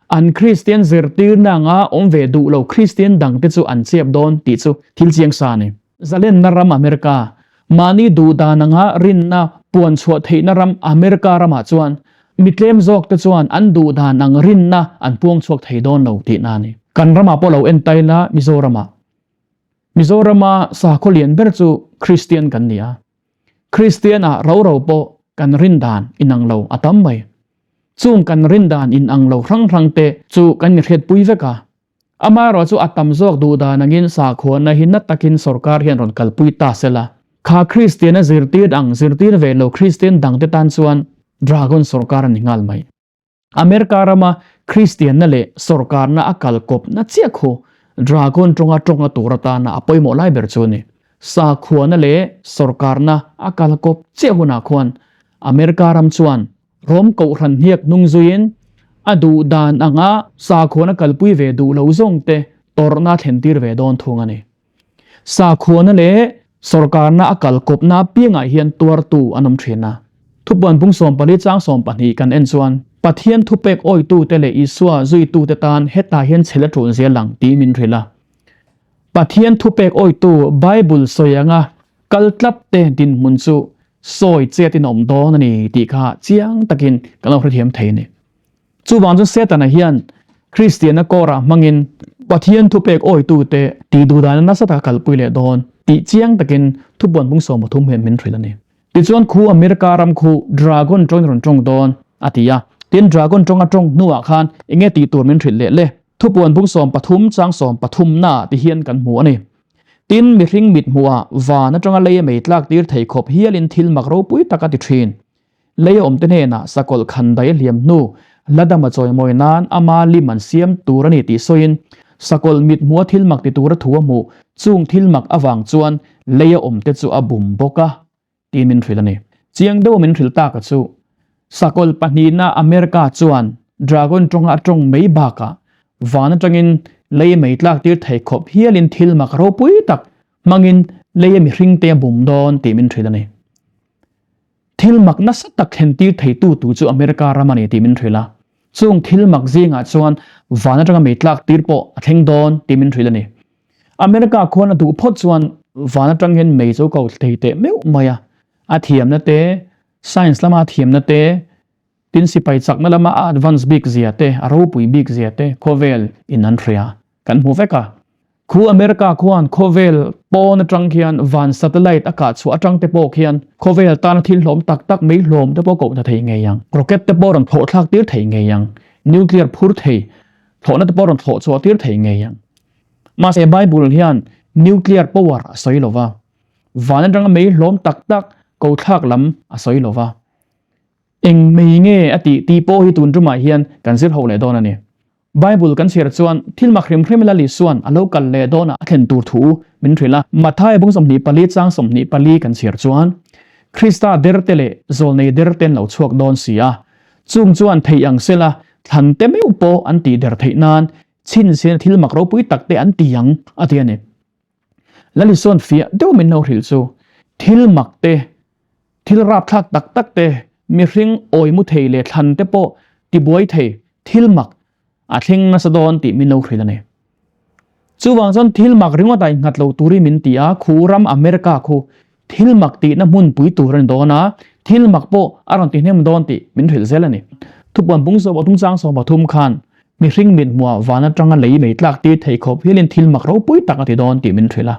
an Kristian zirtirna anga awm ve duh lo Kristian dangte chu an chep dawn tih chu thil chiang sa a ni. Zalenna ram America, mahni duhdan anga rinna puan chhuah theihna ram America ramah chuan mi tlem zawkte chuan an duhdan ang rinna an puang chhuak thei dawn lo tihna a ni. Kan ramah pawh lo en ta ila Mizoramah. Mizorama sakhaw lian ber chu Kristian kan ni a. Kristian-ah ro ro pawh kan rindan inang lo a tam mai. Chung kan rindan inang lo hrang hrangte chu kan inhriatpui vek a. Amaherawh chu a tam zawk duh dan angin sakhuana hi na takin sorkar hian rawn kalpui ta se la. Kha Kristiana zirtir ang zirtir ve lo Kristian dangte tan chuan Dragon sorkar a ni nghal mai. America rama Kristianna leh sorkarna a kal kawpna chiah khu Dragon tawnga tawnga tur atana a pawimawh lai ber chu a ni. Sakhuana leh sorkarna a kal kawp chiah hunah khuan America ram chuan Rom Kohhran hniak hnung zuiin a duh dan anga sakhuana kalpui ve duh lo zawngte tawrhna a thlentir ve dawn thung a ni. Sakhuana leh sawrkarna a kal kawpna apiangah hian tuartu an awm thin a. Thupuan bung 14 chang 12 kan en chuan Pathian thupek awitute leh Isua zuitute tan hetah hian chhel a tul zel ang tih min hrilh a. Pathian thupek awitu Bible sawi anga kal tlat te dinhmun chu sawi chet in awm dawn a ni tih kha chiang takin kan lo hrethiam thei a ni. Chuvang chu Setana hian Kristianna kawrah hmangin Pathian thupek awitute tih duhdana nasa taka kalpui leh dawn tih chiang takin thupuan bung 13 hian min hrilh a ni. Tichuan khu America ram khu Dragon tawngin rawn tawng dawn a ti a. Tin Dragon tawnga tawng hnuah khan enge tih tur min hrilh leh le? Thupuan bung 13 chang 13 naah ti hian kan hmu a ni. Tin, mihring mit hmuhah van atanga lei a mei tlak tir thei khawp hialin thil mak ropui tak a ti thin. Lei a awmte hnenah sakawlh khandai a hliam hnu, la dam a chawimawi nan ama lim an siam tur a ni tih sawiin, sakawlh mit hmuha thil mak ti tura thu a hmuh, chung thil mak avang chuan lei a awmte chu a bum bawk a. Tiin min hrilh a ni. Chiang deuha min hrilh taka chu sakawlh pahnihna America chuan Dragon tawnga a tawng mai bakah van atangin lei mei tlak tir thei khawp hialin thil mak ropui tak hmangin leia mihringte a bum dawn tih min hrilh a ni. Thil mak nasa tak thlen tir theitu tu chu America ram a ni tih min hrilh a. Chung thil mak zingah chuan van atanga mei tlak tir pawh a thleng dawn tih min hrilh a ni. America khuan a duh phawt chuan van atang hian mei chu ko thei teh meuh mai a, a thiamna te, science lama a thiamna te, tin sipai chakna lama a advance bik zia te, a ropui bik zia te khawvel in an hria kan hmu vek a. Khu America khuan khawvel pawn atang khian van satellite a kah chhuah atang te pawh khian khawvel tana thil hlawm tak tak mei hlawm te pawh kohna thei ngei ang, rocket te pawh rawn thlawh thlak tir thei ngei ang, nuclear phur thei thlawhna te pawh rawn thlawh chhuah tir thei ngei ang. Mahse Bible hian nuclear power a sawi lo va, van atanga mei hlawm tak tak ko thlak lam a sawi lo va. Eng mei nge? Enge a tih tih pawh hi tun tumah hian kan zir ho leh dawn a ni. Bible kan chhiar chuan thil mak hrim hrim Lal Isua'n a lo kal leh dawnah a thlen tur thu min hrilh a. Matthai bung 24 chang 24 kan chhiar chuan, Krista derte leh zawlnei derte an lo chhuak dawn si a, chung chuan theih ang sela thlan te meuh pawh an tih der theih nan chhinchhiahna thil mak ropui tak te an ti ang, a ti a ni. Lal Isua'n fiah deuh min lo hrilh chu thil mak te, thil rapthlak tak tak te, mihring awi mu thei leh thlan te pawh tibuai thei thil mak a thleng nasa dawn tih min lo hrilh a ni. Chuvang chuan thil mak ringawt a innghat lo turin min ti a, khu ram America khu thil mak tihna hmunpui tur a ni dawn a, thil mak pawh a rawn ti hnem dawn tih min hrilh zel a ni. Thupuan bung sawm pathum chang 13 khan mihring mithmuah van atanga lei mei tlak tir thei khawp hialin thil mak ropui tak a ti dawn tih min hrilh a.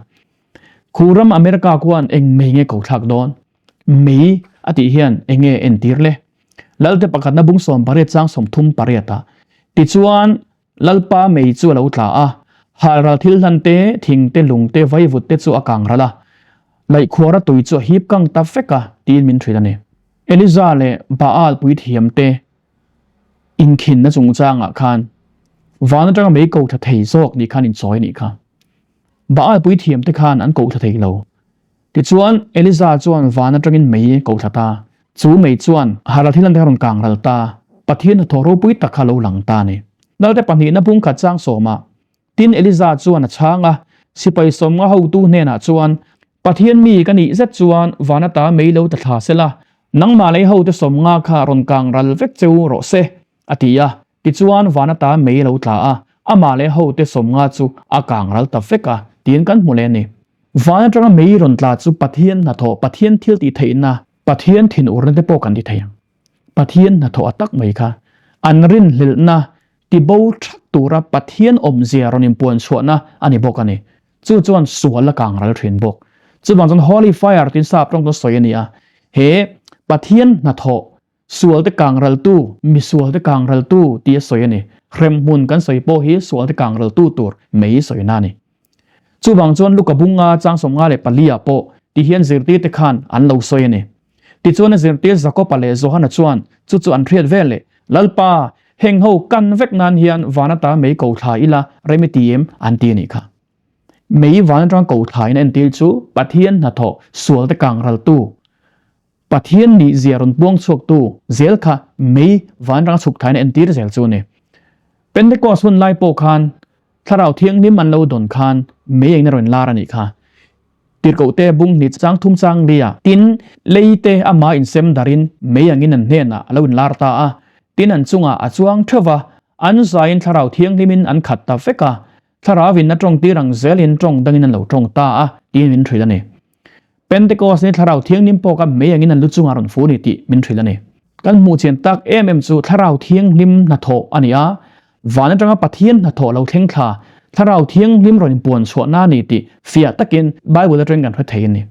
Khu ram America khuan eng mei nge ko thlak dawn? Mei a tih hian eng nge entir le? Lalte pakhatna bung 18 chang 38 ah tichuan Lalpa mei chu a lo tla a, halral thil hlan te, thing te, lung te, vaivut te chu a kang ral a, laihkhuara tui chu a hip kang ta vek a, tiin min hrilh a ni. Eliza leh Baal puithiam te inkhinna chungchangah khan van atanga mei ko thla thei zawk nih khan inchawi a nih kha. Baal puithiam te khan an ko thla thei lo. Tichuan, Eliza chuan van atangin mei ko thla ta. Chu mei chuan Haral thil ante a rawn kang ral ta. Pathian hnathawh ropui tak kha a lo lang ta a ni. Nalte pahnihna bung khat chang sawmah, Tin Eliza chuan a chhang a, sipai sawmnga hotu hnenah chuan, Pathian mi ka nih zet chuan van ata mei lo ta thla sela, nangmah lei hote sawmnga kha rawn kang ral vek cheu rawh se, a ti a. Tichuan van ata mei a lo tla a, amah leh hote sawmnga chu a kang ral ta vek a, tiin kan hmu leh a ni. Van atanga mei rawn tla chu Pathian hnathawh, Pathian thil tih theihna, Pathian thinurna te pawh kan ti thei ang. Pathian hnathawh a tak mai kha an rinhlelhna tibo thak tura Pathian awmzia rawn inpuan chhuahna a ni bawk a ni. Chu chuan sual a kang ral thin bawk. Chuvang chuan Holy Fire tiin sap tawng chuan sawi a ni a. He Pathian hnathawh Sualte kangraltu, misualte kangraltu tih a sawi a ni. Hremhmun kan sawi pawh hi sualte kangraltu tur mei sawina a ni. Chuvang chuan Luka bunga chang 54 ah pawh ti hian zirtirte khan an lo sawi a ni. Tichuan a zirtir Jakoba leh Johana chuan chu chu an hriat vel leh, Lalpa, heng ho kan vek nan hian van ata mei ko thla ila rem i ti em? an ti a nih kha. Mei van atanga ko thla in a entir chu Pathian hnathawh sualte kangraltu Pathian nih zia rawn puang chhuaktu zel kha mei vanrang chhuk thain a entir zel chu a ni. Pentecost hun lai pawh khan Thlarau Thianghlim an lo dawn khan mei engin a rawn lar a nih kha. Tirhkohte bung hnih chang thum chang li ah tin lei te amah insem darin mei angin an hnenah a lo inlar ta a, tin an chungah a chuang theuh va, an zaiin Thlarau Thianghlimin an khat ta vek a, Thlarauin a tawng tir ang zelin tawng dangin an lo tawng ta a tiin min hrilh a ni. Pentecost ni Thlarau Thianghlim pawh kha mei angin an lu chungah rawn fu ni tih min hrilh a ni. Kan hmuh chian tak em em chu Thlarau Thianghlim hnathawh a ni a, van atanga Pathian hnathawh lo thleng thla Thlarau Thianghlim rawn inpuan chhuahna a ni tih fiah takin Bible atangin kan hre thei a ni.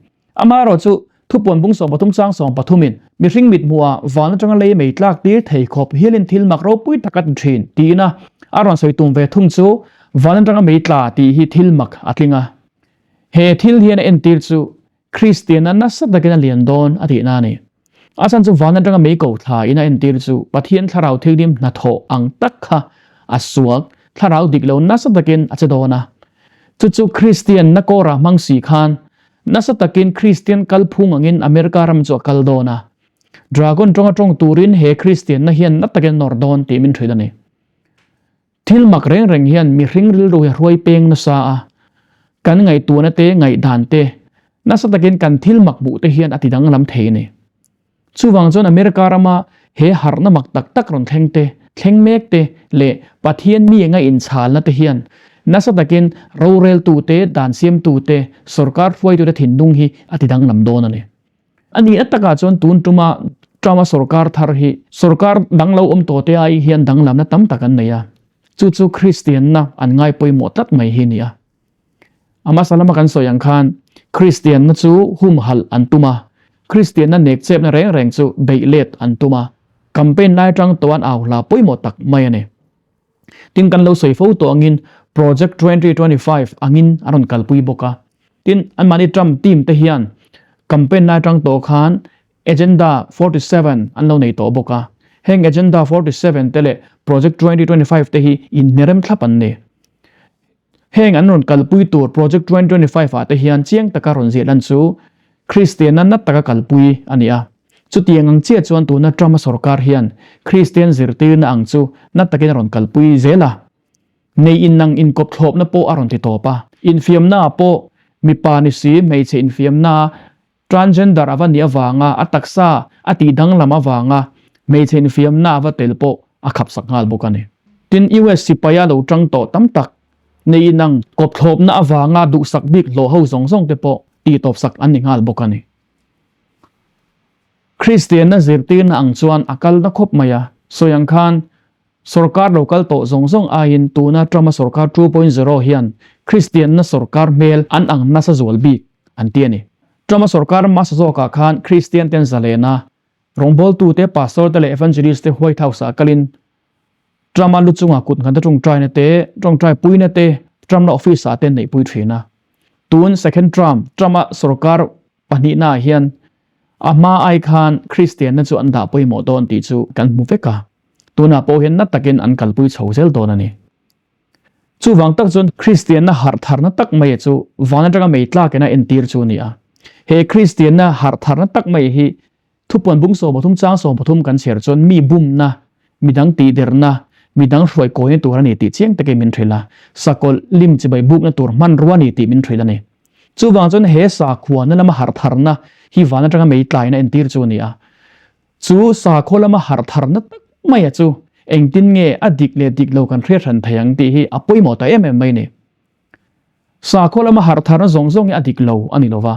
Amaherawh chu thupuan bung 13 chang 13 in mihring mit hmuhah van atanga lei mei tlak tir thei khawp hialin thil mak ropui tak a ti thin tiin a a rawn sawi tum ve thung chu van atanga mei tla tih hi thil mak a tling a. He thil hian a entir chu Kristianna nasa takin a lian dawn a tihna a ni. A chhan chu van atanga mei ko thla in a entir chu Pathian thlarau thildim hnathawh ang tak kha a suak thlarau dik lo nasa takin a che dawn a. Chu chu Kristianna kawra hmang si khan nasa takin Kristian kalphung angin America ram chu a kal dawn a. Dragon tawnga tawng turin he Kristianna hian na takin a nawr dawn tih min hrilh a ni. Thil mak reng reng hian mihring rilru hi a hruai peng nasa a, kan ngaihtuahna te, ngaihdan te, nasa takin kan thil mak hmuh te hian a ti danglam thei a ni. Chuvang chuan America rama he harhna mak tak tak rawn thleng te, thleng mek te leh Pathian mi enga inchhalna te hian nasa takin roreltu te, dan siamtu te, sorkar hruaitute thinlung hi a ti danglam dawn a ni. A nih a takah chuan tun tuma Trump-a sorkar thar hi sorkar dang lo awm tawh te ai hian danglamna tam tak an nei a, chu chu Kristianna an ngai pawimawh tlat mai hi a ni a. A hmasa lama kan sawi ang khan Kristianna chu humhalh an tum a, Kristianna nek chepna reng reng chu beih let an tum a, campaign lai atang tawh an au hla pawimawh tak mai a ni. Tin kan lo sawi fo tawh angin Project 2025 angin an rawn kalpui bawk a. Tin, anmahni Trump team te hian campaign lai atang tawh khan Agenda 47 an lo nei tawh bawk a. Heng Agenda 47 te leh Project 2025 te hi inhnerem thlap an ni. Heng an rawn kalpui tur Project 2025 ah te hian chiang taka rawn ziah lan chu Kristianna nat taka kalpui a ni a. Chutiang ang chiah chuan tuna Trump-a sorkar hian Kristian zirtirna ang chu nat takin a rawn kalpui zel a. Nei inang inkawp thlawpna pawh a rawn ti tawp a. Infiamnaah pawh mipa ni si hmeichhe infiamna Transgender a va nih avanga a taksa a tih danglam avanga hmeichhe infiamna a va tel pawh a khapsak nghal bawk a ni. Tin, US sipaia lo tang tawh tam tak nei inang kawpthlawpna avanga duhsak bik hlawh ho zawng zawng te pawh tihtawpsak an ni nghal bawk a ni. Kristianna zirtirna ang chuan a kal na khawp mai a, sawi ang khan Sorkar lo kal tawh zawng zawng aiin tuna Trump-a sorkar 2.0 hian Kristianna sorkar hmel an ang nasa zual bik an ti a ni. Trump-a sorkar hmasa zawkah khan Kristian ten zalena rawngbawltute, pastor te leh evangelist te White House-ah kalin Trump-a lu chunga kut nghata tawngtaina te, tawngtai puina te Trump-na office-ah te an neihpui thin a. Tun Second Trump, Trump-a sorkar pahnihnaah hian a hma ai khan Kristianna chu an dah pawimawh dawn tih chu kan hmu vek a. Tunah pawh hian na takin an kalpui chho zel dawn a ni. Chuvang tak chuan Kristianna harh tharna tak mai chu van atanga mei tlakin a entir chu a ni a. He Kristianna harh tharna tak mai hi thupuan bung 13 chang 13 kan chhiar chuan mi bumna, midang tihderna, midang hruai kawina tur a ni tih chiang takin min hrilh a. Sakawlh lim chibai bukna tur hmanrua a ni tih min hrilh a ni. Chuvang chuan he sakhuana lama harh tharna hi van atanga mei tlain a entir chu a ni a. Chu sakhaw lama harh tharna tak maia chu engtin nge a dik leh dik lo kan hriat hran thei ang tih hi a pawimawh ta em em mai ni. Sakhaw lama harh tharna zawng zawng hi a dik lo a ni lo va.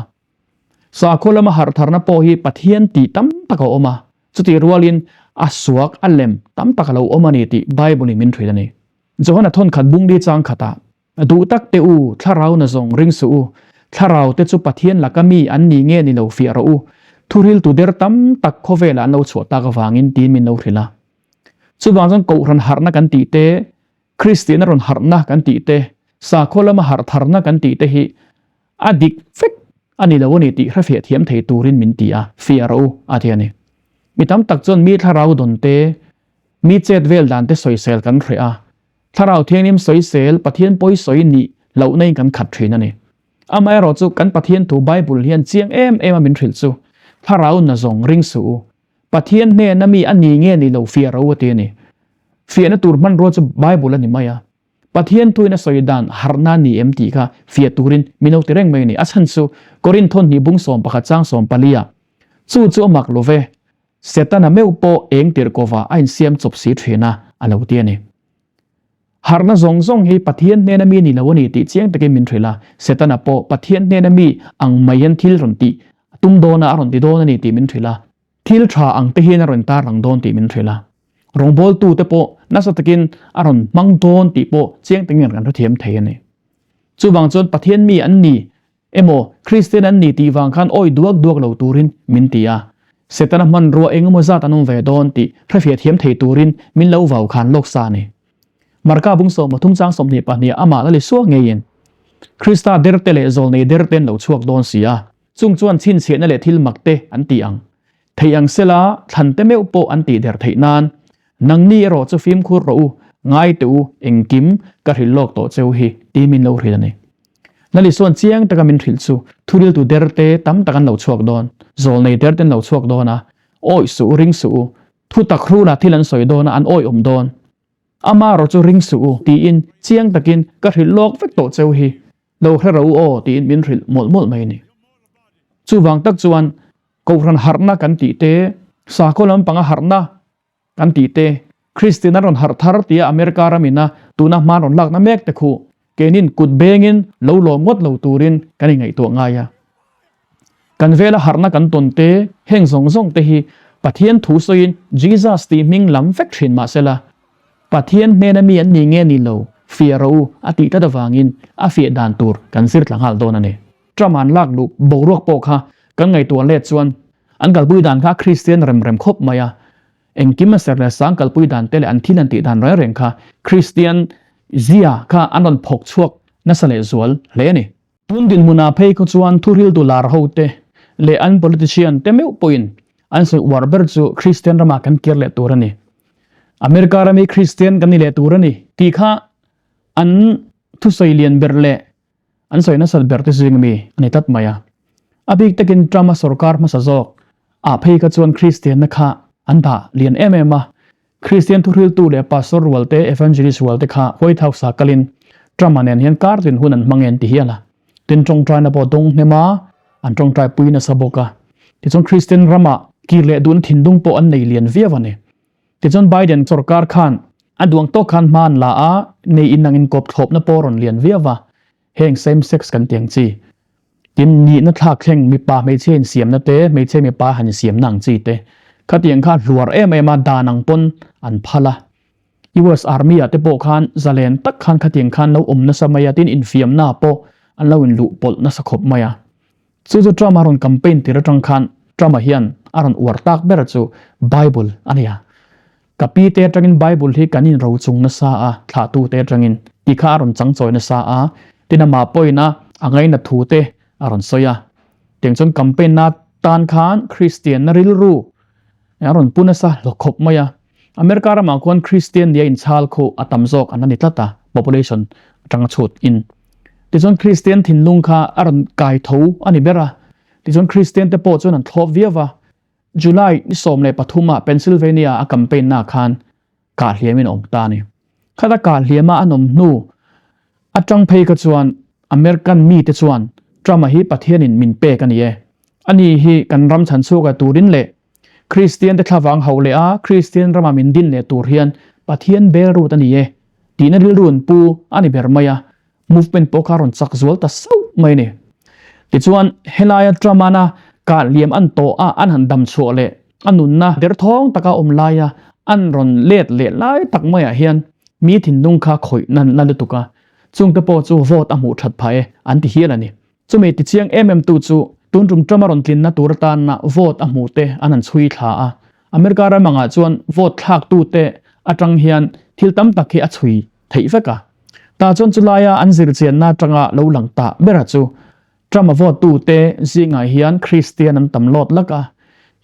Sakhaw lama harh tharna pawh hi Pathian tih tam tak a awm a, chutih rualin a suak a lem tam tak a lo awm a ni tih Bible-in min hrilh a ni. Johana thawnkhat bungli chang khatah A duh tak teh u, thlarau na zawng ring suh u. Thlarau te chu Pathian laka mi an ni nge ni lo fiah rawh u. Thuriltu der tam tak khawvelah an lo chhuah tak avangin tiin min lo hrilh a. Chuvang chuan Kohhran harhna kan tih te, Kristiana rawn harhna kan tih te, sakhaw lama harh tharna kan tih te hi a dik vek a ni lo a ni tih hrefiah thiam thei turin min ti a, fiah rawh u a ti a ni. Mi tam tak chuan mi thlarau dawn te, mi chet vel dan te sawisel kan hreh a, Thlarau Thianghlim sawisel Pathian pawi sawi nih lohna in kan khat thin a ni. Amaherawh chu kan Pathian thu Bible hian chiang em em a min hrilh chu, Thlarau na zawng ring suh u. Pathian hnena mi a ni nge ni lo fiah ro a ti a ni. Fiahna tur hmanrua chu Bible a ni mai a. Pathian thuin a sawi dan harhna a ni em tih kha fiah turin min lo ti reng mai a ni. A chhan chu Korinth thawnhnih bung 11 chang 14 ah, Chu chu a mak lo ve, Setana meuh pawh eng tirh kawvah a insiam chawp si thin a, a lo ti a ni. Harhna zawng zawng hi Pathian hnena mi ni lo a ni tih chiang takin min hrilh a, Setana pawh Pathian hnena mi ang mai hian thil rawn tih a tum dawn a, a rawn ti dawn a ni tih min hrilh a. Thil tha ang te hian a rawn tarlang dawn tih min hrilh a. Rawngbawltute pawh nasa takin a rawn hmang dawn tih pawh chiang takin kan hrethiam thei a ni. Chuvang chuan Pathian mi an ni Emaw, Kristian an ni tih vang khan awi duak duak lo turin min ti a. Setana hmanrua eng emaw zat an awm ve dawn tih hrefiah thiam thei turin min lo vau khan lawk sa a ni. Marka bung 30 chang 22 amah la Lisua ngeiin Krista derte leh zawlnei derte an lo chhuak dawn si a, chung chuan chhinchhiahna leh thil mak te an ti ang. Theih ang sela thlan te meuh pawh an tih der theih nan Nangni erawh chu fimkhur rawh u, ngai teh u, engkim ka hrilh lawk tawh cheu hi, ti min lo hrilh a ni. Nali chuan chiang taka min hrilh chu, thuriltu derte tam tak an lo chhuak dawn, zawlnei derte an lo chhuak dawn a, awih suh u, ring suh u, thu tak hrunah thil an sawi dawn a, an awih awm dawn. Ama erawh chu ring suh u, tiin chiang takin ka hrilh lawk vek tawh cheu hi, lo hre rawh u aw, tiin min hrilh mawlh mawlh mai a ni. Chuvang tak chuan Kohhran harhna kan tih te, sakhaw lampanga harhna kan tih te, Kristian an rawn harh thar tia America ramina tuna hma rawn lakna mek te khu keinin kut bengin lo lawm ngawt lo turin kan inngaihtuah ngai a. Kan vela harhna kan tawn te, heng zawng zawng te hi Pathian thu sawiin Jesus tih hming lam vek thin mahsela, Pathian hnena mi an ni nge ni lo fiah rawh u a tih tlat avangin a fiah dan tur kan zir tla nghal dawn a ni. Trump an lak luh boruak pawh kha kan ngaihtuah let chuan an kalpui dan kha Kristian rem rem khawp mai a, engkim a ser leh sang kalpui dan te leh an thil an tih dan reng reng kha Kristian zia kha an rawn phawk chhuak nasa leh zual hle a ni. Tun dinhmunah phei khaw chuan thuriltu lar ho te leh an politician te meuh pawhin. An sawi uar ber chu Kristian ramah kan kir leh tur a ni. America ram hi Kristian kan ni leh tur a ni tih kha an thusawi lian ber leh an sawi nasat ber te zing mi a ni tlat mai a. A bik takin Trump-a sorkar hmasa zawk ah phei kha chuan Kristianna kha an dah lian em em a. Kristian thuhriltu leh pastor rual te, evangelist rual te kha White House-ah kalin Trump-a nen hian kar tin hun an hmang e an ti hial a. Tin tawngtaina pawh dawng hnem a, an tawngtai pui nasa bawk a. Tichuan Kristian ramah kir leh duhna thinlung pawh an nei lian viau a ni. Tichuan Biden sorkar khan a duang tawk khan hma an la a, nei inang inkawp thlawpna pawh a rawn lian viau a. Heng same sex kan ti ang chi. Tin, nihna thlak thleng mipa hmeichhia insiamna te, hmeichhia mipa han insiamna ang chi te. Khatiang kha hluar em em a, dan ang pawn an phal a. US Army ah te pawh khan zalen tak khan khatiang khan lo awm nasa mai a, tin infiamna pawh an lo inluh pawlh nasa khawp mai a. Chu chu Trump a rawn campaign tir atang khan Trump-a hian a rawn uar tak ber chu Bible a ni a. Ka pi te atangin Bible hi kan inro chung nasa a, thlahtu te atangin tih kha a rawn changchawi nasa a, tin amah pawhin a a ngaina thu te a rawn sawi a. Tiang chuan campaign na tan khan Kristian na rilru a rawn pu nasa hlawk khawp mai a. America ramah khuan Kristian nia inchhal khu a tam zawk an la ni tlat a, population atanga chhut in. Tichuan Kristian thinlung kha a rawn kai tho a ni ber a, tichuan Kristian te pawh chuan an thlawp viau va. July ni 13 ah Pennsylvania a campaign na khan kah hliam in a awm ta a ni. Khata kah hliam a an awm hnu atang phei kha chuan American mi te chuan Trump-a hi Pathian in min pek a ni e. Ani hi kan ram chhan chhuak a turin leh Kristian te thlavang hauh leh a Kristian rama min din leh tur hian Pathian bel rut a ni e tihna rilru an pu a ni ber mai a. Movement pawh kha a rawn chak zual ta sauh mai a ni. Tichuan, helaia Trump-ana kah liam an tawh a, an han dam chhuah leh a nunna derthawng taka awm laia an rawn let leh lai tak maiah hian mi thinlung kha khawih nan la lutuk a, chungte pawh chu vote a hmuh that phah e an ti hial a ni. Chumi tichiang em em tu chu tun tum Trump-a rawn tlinna tur atana vote a hmuh te an han chhui thla a, America ram angah chuan vote thlaktute atang hian thil tam tak hi a chhui theih vek a. Tah chuan chulaia an zirchianna atanga lo lang ta bera chu Trump-a vote tute zingah hian Kristian an tam lawt lak a,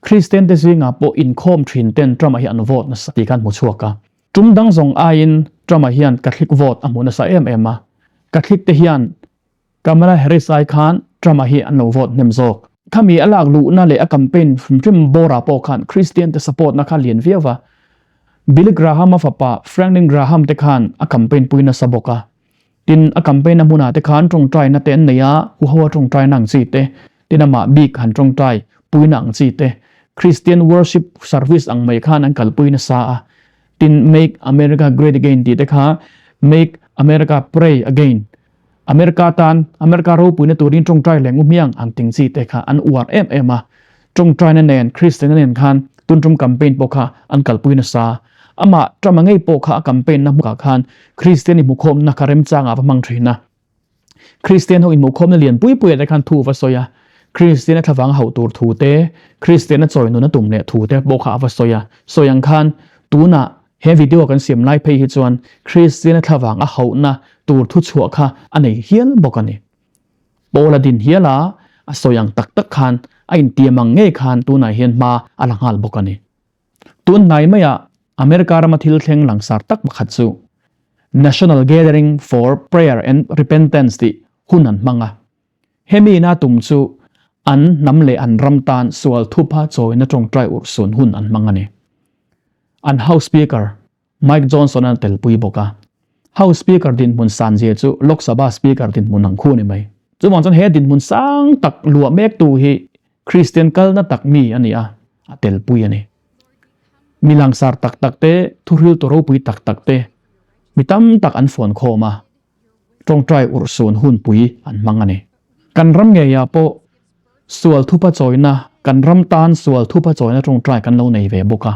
Kristian te zingah pawh inkhawm thin ten Trump-a hi an vote nasa tih khan hmu chhuak a. Tum dang zawng aiin Trump-a hian Catholic vote a hmu nasa em em a, Catholic te hian Kamala Harris ai khan Trump-a hi an lo vote hnem zawk. Khami a lak luhna leh a campaign hrim hrim bawrah pawh khan Christian te support na kha lian viau va. Billy Graham-a fapa Franklin Graham te khan a campaign pui nasa bawk a. Tin, a campaign na hmunah te khan tawngtaina te an nei a, huho a tawngtaina ang chi te, tin amah bik han tawngtai puina ang chi te, Christian worship service ang mai khan an kalpui nasa a. Tin, Make America Great Again tih te kha Make America Pray Again America tan America ropuina turin tawngtai leh nguhmiang ang ting chi te kha an uar em em a. Tawngtaina nen Kristianna nen khan tun tum campaign pawh kha an kalpui nasa. Amah Trump-a ngei pawh kha a campaign na hmukah khan Kristian inhmukhawmna kha remchangah va hmang thin a. Kristian ho inhmukhawmna lian pui puiah te khan thu va sawi a. Kristiana thlavang hauh tur thu te, Kristiana chawi nun a tum leh thu te pawh kha a va sawi a. Sawi ang khan tunah He video kan siam lai phei hi chuan Kristiana thlavang a hauhna tur thuchhuah kha a nei hial bawk a ni. Paul a din hial a, a sawi ang tak tak khan a intiam ang ngei khan tunah hian hma a la nghal bawk a ni. Tun hnai maiah America rama thil thleng langsar tak pakhat chu National Gathering for Prayer and Repentance tih hun an hmang a. Hemi ina tum chu an hnam leh an ram tan sual thupa chawina tawngtai urhsun hun an hmang a ni. An House Speaker Mike Johnson a telpui bawk a. House Speaker dinhmun san zia chu Lok Sabha Speaker dinhmun ang khu a ni mai. Chuvang chuan he dinhmun sang tak luah mektu hi Kristian kalna tak mi a ni a, a telpui a ni. Mi langsar tak tak te, thuhriltu ropui tak tak te mi tam tak an fuan khawm a. Tawngtai urhsun hunpui an hmang a ni. Kan ram ngeiah pawh sual thupa chawina, kan ram tan sual thupa chawina tawngtai kan lo nei ve bawk a.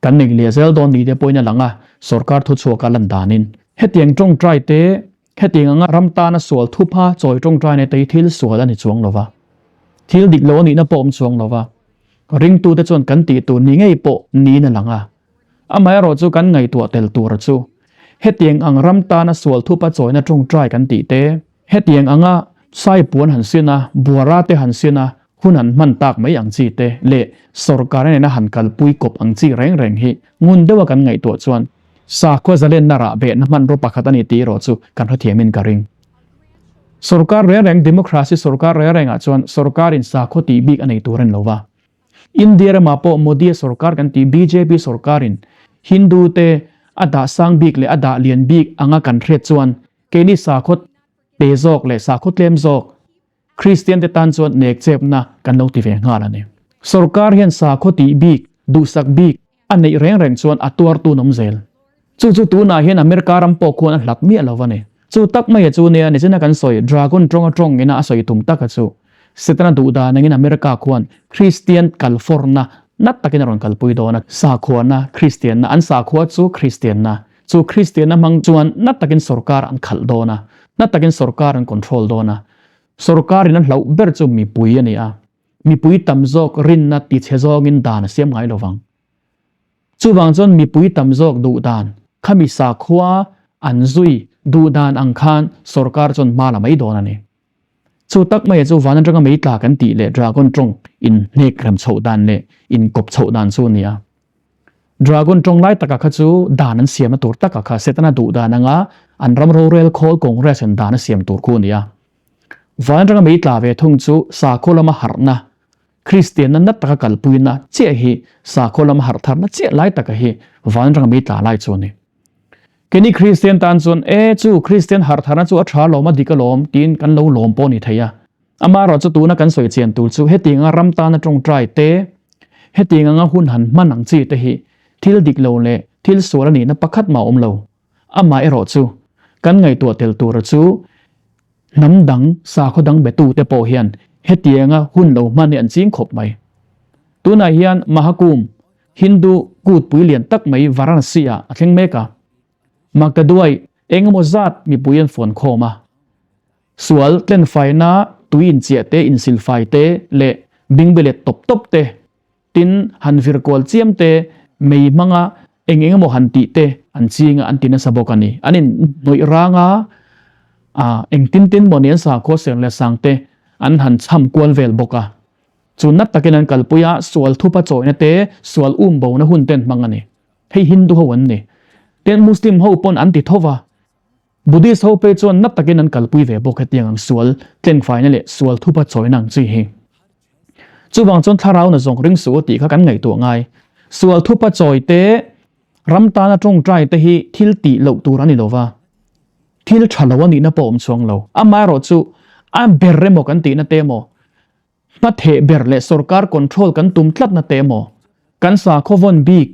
Kan nei leh zel dawn ni te pawhin a lang a, sorkar thuchhuaka lan danin. Hetiang tawngtai te, hetiang anga ram tana sual thupa chawi tawngtai nei te hi thil sual a ni chuang lo va. Thil dik lo a nihna pawh a awm chuang lo va. Ringtute chuan kan tih tur ni ngei pawh niin a lang a. Amaherawh chu kan ngaihtuah tel tur chu hetiang ang ram tana sual thupa chawina tawngtai kan tih te, hetiang anga sai puan han sin a, buara te han sin a, Hun han hman tak mai ang chi te leh sorkar nena han kalpui kawp ang chi reng reng hi ngun deuha kan ngaihtuah chuan sakhua zalenna rah behna hmanraw pakhat a ni tih erawh chu kan hrethiamin ka ring. Sorkar reng reng, democracy sorkar reng rengah chuan sorkarin sakhua tih bik a nei tur a ni lo va. India ramah pawh Modi-a sorkar kan tih bjp sorkarin Hindu te a dah sang bik leh a dah lian bik anga kan hriat chuan keini sakhaw te zawk leh sakhaw tlem zawk Kristian te tan chuan nek chepna kan lo ti ve nghal a ni. Sorkar hian sakhaw tih bik, duhsak bik a neih reng reng chuan a tuartu nawm zel. Chu chu tunah hian America ram pawh khuan a hlat miah lo a ni. Chu tak mai a chu nia nichina kan sawi Dragon tawnga tawng ina a sawi tum tak a chu. Setana duh dan angin America khuan Kristian kalfawrna nat takin a rawn kalpui dawn a. Sakhuana, Kristianna, an sakhua chu Kristianna. Chu Kristianna hmang chuan nat takin sorkar an khalh dawn a, nat takin sorkar an control dawn a. Sorkarin a hlauh ber chu mipui a ni a, mipui tam zawk rinna tichhe zawngin dan a siam ngai lo vang. Chuvang chuan mipui tam zawk duh dan, khami sakhua an zui duh dan ang khan sorkar chuan hma la mai dawn a ni. Chu tak maia chu van atanga mei tla kan tih leh dragon tawng inhnek rem chhoh dan leh inkawp chhoh dan chu a ni a. Dragon tawng lai taka kha chu dan an siamna tur taka kha Setana duh dan anga an ram rorel khawl Congress in dan a siam tur khu a ni a. Van atanga mei tla ve thung chu sakhaw lama harhna, Kristianna nat taka kalpuina chiah hi sakhaw lama harh tharna chiah lai taka hi van atanga mei tla lai chu a ni. Keini Kristian tan chuan e chu Kristian harh tharna chu a tha lawm a dik alawm tiin kan lo lawm pawh a ni thei a. Amaherawh chu tuna kan sawi chian tur chu hetiang anga ram tana tawngtai te, hetiang anga hun han hman ang chi te hi thil dik lo leh thil sual a nihna pakhat mah a awm lo. Amaherawh chu kan ngaihtuah tel tura chu hnam dang, sakhaw dang betute pawh hian hetianga hun lo hman hi an ching khawp mai. Tunah hian Mahakum Hindu kutpui lian tak mai Varanasi-ah a thleng mek a. Maktaduai eng emaw zat mipui an fawn khawm a. Sual tlenfaina tui inchiah te, insilfai te leh bingbilet tawp tawp te, tin han vir kual chiam te, mei hmanga eng eng emaw han tih te an ching a, an ti nasa bawk a ni. An inhnawih rang a, engtin tin maw ni an sakhua ser leh sang te an han chham kual vel bawk a. Chu nat takin an kalpui a, sual thupa chawina te, sual um bona hun te an hmang a ni. Hei Hindu ho an ni. Tin, Muslim ho pawn an ti tho va. Buddhist ho phei chuan nat takin an kalpui ve bawk hetiang ang sual tlengfaina leh sual thupa chawina ang chi hi. Chuvang chuan thlarau na zawng ring suh u tih kha kan ngaihtuah ngai. Sual thupa chawi te, ram tana tawngtai te hi thil tih loh tur a ni lo va. Thil tha lo a nihna pawh awm chuang lo. Amaherawhchu a ber emaw kan tihna te emaw, Hmatheh ber leh sorkar control kan tum tlatna te emaw, kan sakhaw vawn bik,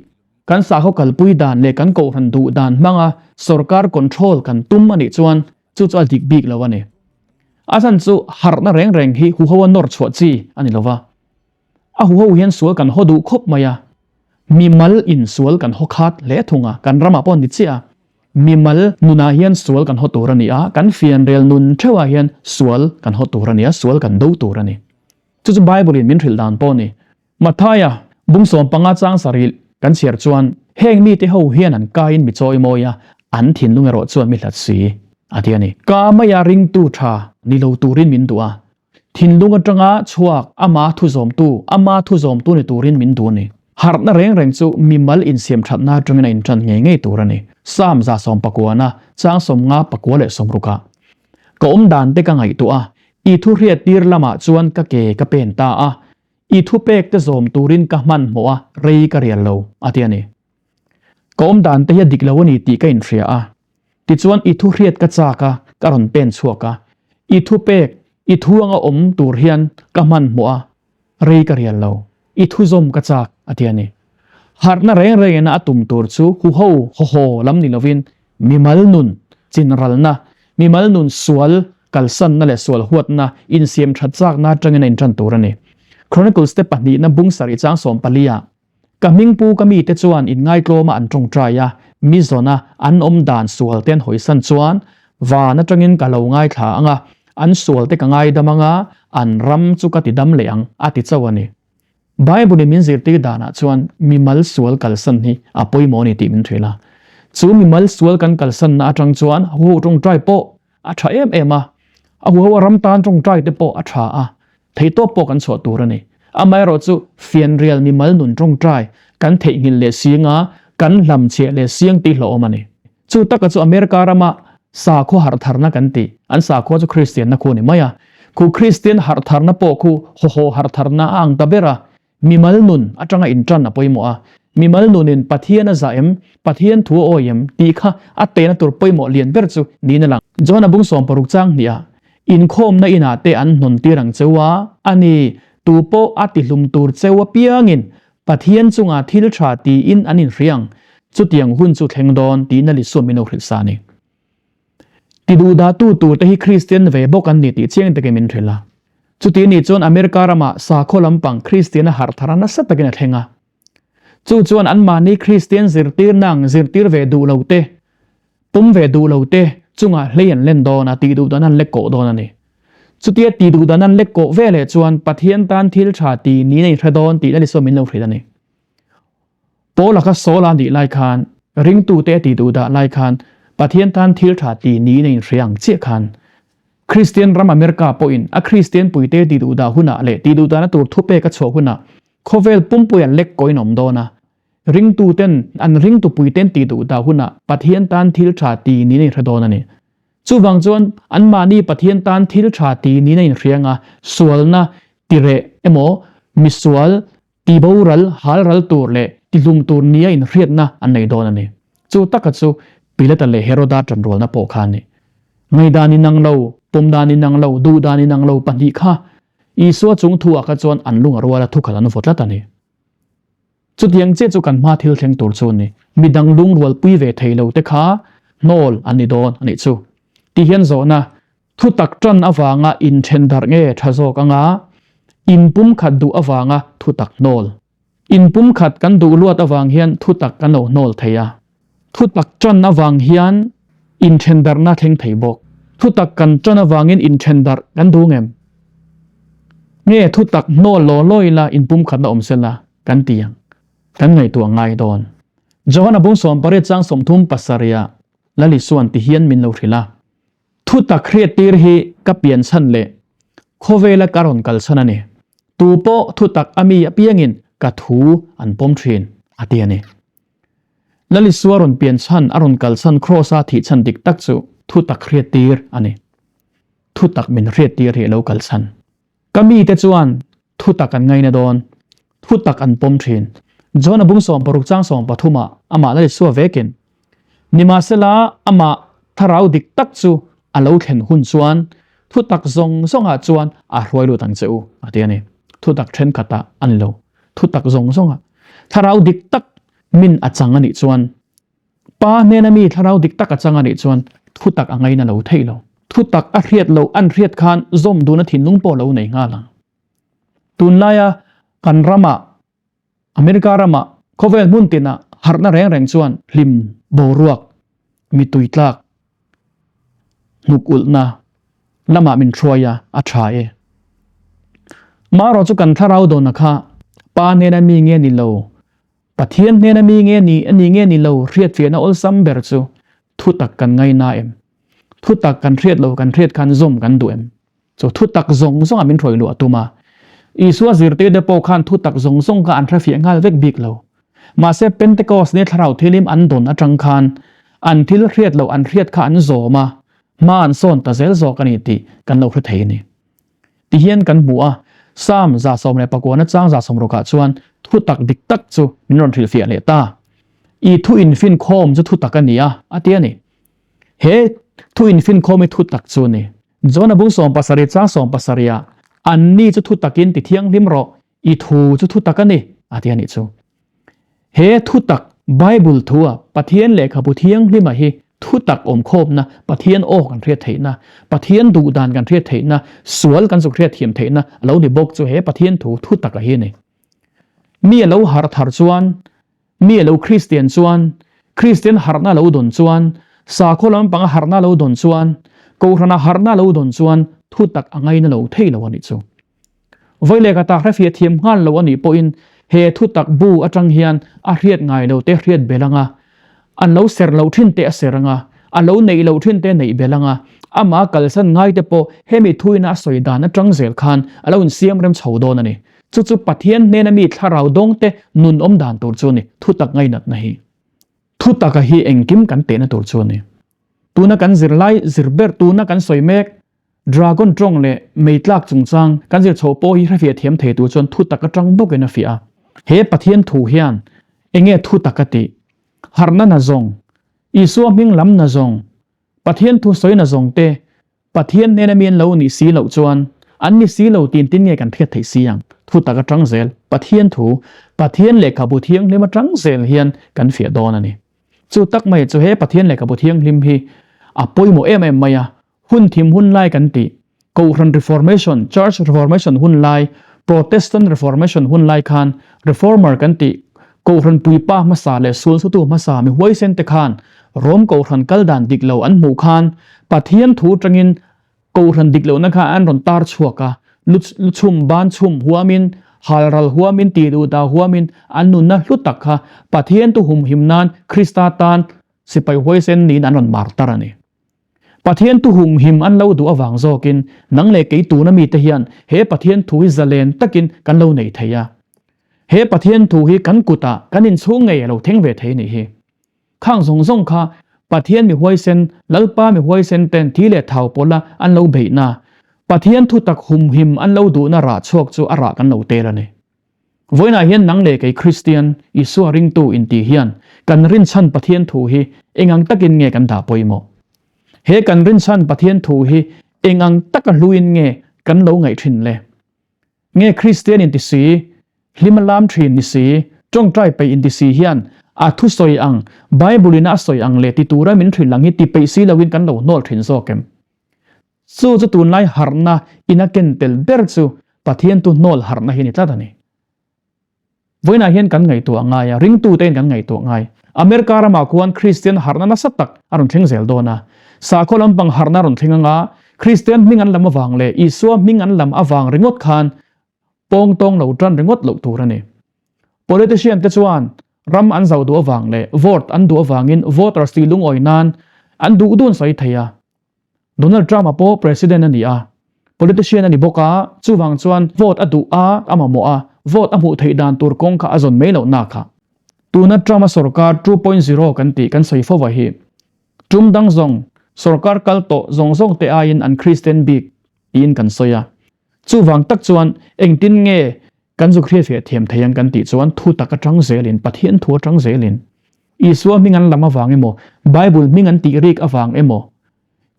kan sakhaw kalpui dan leh kan kohhran duh dan hmanga sorkar control kan tum a nih chuan chu chu a dik bik lo a ni. A chhan chu harhna reng reng hi huho a nawr chhuah chi a ni lova. A huho hian sual kan haw duh khawp mai a, mimal in sual kan haw khat hle thung a, kan ramah pawh a ni chiah a. Mimal nunah hian sual kan haw tur a ni a, kan fianrel nun theuhah hian sual kan haw tur a ni a, sual kan do tur a ni. Chu chu Bible-in min hrilh dan pawh a ni. Mathaia, bung 15 chang sarih kan chhiar chuan, Heng mite ho hian an kaiin mi chawi mawi a, an thinlung erawh chuan mi hlat si, a ti a ni. Ka maia ringtu tha ni lo turin min duh a, Thinlung atanga chhuak ama thu zawmtu, ama thu zawmtu ni turin min duh a ni. Harhna reng reng chu mimal insiamthatna atangin a intan ngei ngei tur a ni. Psalm 119, chang 50 pakua leh sawmrukah, Ka awm dan te ka ngaihtuah a, i thu hriattir lamah chuan ka ke ka pen ta a, i thupek te zawm turin ka hmanhmawh a, rei ka rial lo, a ti a ni. Ka awm dan te hi a dik lo a ni tih ka inhria a. Tichuan i thu hriat ka chak a, ka rawn pen chhuak a. I thu pek, i thu anga awm tur hian ka hmanhmawh a, rei ka rial lo. I thu zawm ka chak, a ti a ni. Harhna reng rengina a tum tur chu huho hawhaw lam ni lovin mimal nun chinralna, mimal nun sual kalsanna leh sual huatna, insiam that chakna atangin a intan tur a ni. Chronicles te pahnihna bung sarih chang 14 ah Ka hmingpu ka mite chuan inngaitlawma an tawngtai a, mi zawna an awm dan sual te an hawisan chuan van atangin ka lo ngaithla ang a, an sual te ka ngaidam ang a, an ram chu ka ti dam leh ang, a ti chauh a ni. Bible-in min zirtir danah chuan mimal sual kalsan hi a pawimawh a ni tih min hrilh a. Chu mimal sual kan kalsanna atang chuan huho tawngtai pawh a tha em em a, a huho a ram tan tawngtai te pawh a tha a. Theihtawp pawh kan chhuah tur a ni. Amaherawhchu, fianrial mimal nun tawngtai kan theihnghilh leh singa kan hlamchhiah leh siang tih hlauhawm a ni. Chu taka chu America rama sakhua harhtharna kan tih, an sakhua chu Kristianna khu a ni mai a. Khu Kristian harhtharna pawh khu hawhaw harhtharna a ang ta ber a, Mimal nun atanga intan a pawimawh a, mimal nunin Pathian a zah em, Pathian thu a awi em tih kha a tehna tur pawimawh lian ber chu niin a lang. John-a bung 60 chang hniha inkhawmna inah te an hnawn tir ang cheu a, a ni, tu pawh a tihlum tur cheu apiangin Pathian chunga thil tha tiin an inhria ang, chutiang hun chu thleng dawn tiin a Lisuam min lo hrilh sa a ni. Tiduhdahtu turte hi Kristian ve bawk an ni tih chiang takin min hrilh a. Chuti nih chuan America ramah sakhaw lampang Kristian a harh thar a nasa takin a thleng a. Chu chuan anmahni Kristian zirtirna ang zirtir ve duh lo te, pawm ve duh lo te chungah hlei an len dawn a, tihduhdan an lek kawh dawn a ni. Chutia tihduhdan an lek kawh veleh chuan Pathian tan thil tha ti niin a inhre dawn tih Lalisua min lo hrilh a ni. Paula kha Saul a nih lai khan, ringtute a tih duh dah lai khan, Pathian tan thil tha ti niin a inhria ang chiah khan, Kristian ram America pawhin a Kristian puite tih duh dah hunah leh tih duh dahna tur thupek a chhuah hunah khawvel pumpui an lek kawiin awm dawn a. Ringtuten an ringtu puiten tih duh dah hunah Pathian tan thil tha ti niin a inhre dawn a ni. Chuvang chuan anmahni Pathian tan thil tha ti niin a inhria anga sualna tireh emaw misual Ti boral, hal ral tur leh ti hlum tur nia inhriatna an nei dawn a ni. Chu taka chu Pilata leh Heroda ṭanrualna pawh kha a ni. Ngaihdan inang lo, pawmdan inang lo, duhdan inang lo pahnih kha Isua chung thu-ah kha chuan an lung a rual a, thukhat an vaw tlat a ni. Chutiang chiah chu kan hma thil thleng tur chu a ni. Midang lungrualpui ve thei lo te kha hnawl an ni dawn a nih chu. Ti hian zawhna Thutak ṭan avanga inṭhen darh nge ṭha zawk anga inpumkhat duh avanga thutak hnawl? Inpumkhat kan duh luat avang hian thutak kan lo hnawl thei a. Thutak ṭan avang hian inṭhen darhna thleng thei bawk. Thutak kan ṭan avangin inṭhen darh kan duh ngem? Nge thutak hnawl law law ila inpumkhatna awm sela kan ti ang? Kan ngaihtuah ngai dawn. Johana bung 18 chang 37 ah Lal Isua'n ti hian min lo hrilh a. Thutak hriattir hi ka pian chhan leh khawvela ka rawn kal chhan a ni. Tu pawh thutak a mi apiangin ka thu an pawm thin, a ti a ni. Lalisua rawn pian chhan, a rawn kal chhan, Kraws-a thih chhan dik tak chu thutak hriattir a ni. Thutak min hriattir hi a lo kal chhan. Ka mite chuan thutak an ngaina dawn, thutak an pawm thin. John-a bung 60 chang 13 ah amah la Isua vekin, Nimahsela amah thlarau dik tak chu a lo thlen hun chuan thutak zawng zawngah chuan a hruai lut ang che u, a ti a ni. Thutak thenkhatah a ni lo, thutak zawng zawngah. Thlarau dik tak min a chang a nih chuan Pa hnena mi thlarau dik tak a chang a nih chuan thutak a ngaina lo thei lo. Thutak a hriat loh an hriat khan zawm duna thinlung pawh lo nei nghal ang. Tunlaia kan ramah, America ramah, khawvel hmun tinah harhna reng reng chuan hlim boruak, mitui tlak, hnuk ulhna lamah min hruai a, a tha e. Marawh chu kan thlarau dawna kha Pa hnena mi nge ni lo Pathian hnena mi nge ni a ni nge ni lo hriatfiahna awlsam ber chu thutak kan ngaina em? Thutak kan hriat lo kan hriat khan zawm kan duh em? Chu thutak zawng zawngah min hruai luh a tum a. Isua zirtirte pawh khan thutak zawng zawng kha an hrefiah nghal vek bik lo. Mahse Pentecost ni thlarau thilim an dawn atang khan an thil hriat loh an hriat kha an zawm a, hma an sawn ta zel zawk a ni tih kan lo hre thei a ni. Ti hian kan hmu a, Psalm 19 chang 60 ah chuan thutak dik tak chu min rawn hrilhfiah leh ta. I thu infinkhawm chu thutak a ni a, a ti a ni. He thu infinkhawm hi thutak chu a ni. John-a bung 17 chang 17 ah, Anni chu thutakin ti thianghlim rawh, I thu chu thutak a ni, a ti a nih chu. He thutak Bible thua Pathian lehkhabu thianghlima hi thutak awmkhawpna, Pathian aw kan hriat theihna, Pathian duhdan kan hriat theihna, sual kan zuk hriat thiam theihna a lo ni bawk chu he Pathian thu thutak a hi a ni. Mi a lo harh thar chuan, mi a lo Kristian chuan, Kristian harhna a lo dawn chuan, sakhaw lampanga harhna a lo dawn chuan, Kohhrana harhna a lo dawn chuan thutak a ngaina lo thei lo a nih chu. Vawi leh kata hrefiah thiam nghal lo a nih pawhin he thutak bu atang hian a hriat ngai lo te hriat belh anga, an lo ser loh thin te a ser anga, a lo neih loh thin te neih belh anga, Amah kalsan ngaite pawh hemi thuina a sawi dan atang zel khan a lo insiam rem chho dawn a ni. Chu chu Pathian hnena mi thlarau dawngte nun awm dan tur chu a ni, thutak ngainatna hi. Thutaka hi engkim kan tehna tur chu a ni. Tuna kan zirlai zir ber tuna kan sawi mek Dragon tawng leh meitlak chungchang kan zir chhoh pawh hi hrefiah thiam thei tur chuan thutak atang bawkin a fiah a. He Pathian thu hian enge thutak a tih? Harhna na zawng, Isua hming lam na zawng, Pathian thu sawi na zawng te Pathian hnena mi an lo nih si loh chuan an ni si lo tin tin nge kan hriat theih si ang? Thutak atang zel Pathian thu, Pathian lehkhabu thianghlim atang zel hian kan fiah dawn a ni. Chu tak mai chu he Pathian lehkhabu thianghlim hi a pawimawh em em mai a, Hun thim hun lai kan tih, Kohhran Reformation, Church Reformation hun lai, Protestant Reformation hun lai khan Reformer kan tih, Kohhran puipa hmasa leh sulsutu hmasa mi huaisen te khan Rom Kohhran kal dan dik lo an hmuh khan Pathian thu tangin Kohhran dik lohna kha an rawn tar chhuak a, lu chhum ban chhum huamin, halral huamin, tih duh dah huamin an nunna hlu tak kha Pathian tu humhim nan Krista tan sipai huaisen niin an rawn mar tar a ni. Pathian thu humhim an lo duh avang zawkin nang leh kei tuna mite hian he Pathian thu hi zalen takin kan lo nei thei a. He Pathian thu hi kan kutah kan inchhung ngei a lo thleng ve thei nih hi. Khang zawng zawng kha Pathian mi huaisen, Lalpa mi huaisen ten thi leh thau pawla an lo beihna, Pathian thu tak humhim an lo duhna rah chhuak chu a rah kan lo tel a ni. Vawiinah hian nang leh kei Kristian, Isua ringtu intih hian kan rinchhan Pathian thu hi eng ang takin nge kan dah pawimawh? He kan rinchhan Pathian thu hi eng ang taka hluin nge kan lo ngaih thin le? Nge Kristian inti si, hlim a lam thin ni si, tawngtai peih inti si hian a thusawi ang, Bible in a sawi ang leh ti tura min hrilh ang hi ti peih si loin kan lo hnawl thin zawk em? Chu chu tunlai harhna in a ken tel ber chu Pathian tu hnawl harhna hi a ni tlat a ni. Vawiinah hian kan ngaihtuah ngai a, ringtute in kan ngaihtuah ngai. America ramah khuan Kristian harhna nasa tak a rawn thleng zel dawn a. Sakhaw lampang harhna a rawn thleng anga Kristian hming an lam avang leh Isua hming an lam avang ringawt khan pawng tawng lo tan ringawt loh tur a ni. Politician te chuan ram an zau duh avang leh vote an duh avangin voters tih lungawi nan an duh dun sawi thei a. Donald Trump-a pawh President a ni a, politician a ni bawk a, chuvang chuan vote a duh a, a mamawh a, vote a hmuh theih dan tur kawng kha a zawn mai loh nak a. Tuna Trump-a sorkar 2.0 kan tih kan sawi fo a hi, tum dang zawng, sorkar kal tawh zawng zawng te aiin an Christian bik tiin kan sawi a. Chuvang tak chuan engtin nge Kan zuk hriatfiah thiam thei ang kan tih chuan thu tak atang zelin, Pathian thu atang zelin, Isua hming an lam avang emaw, Bible hming an tih rik avang emaw,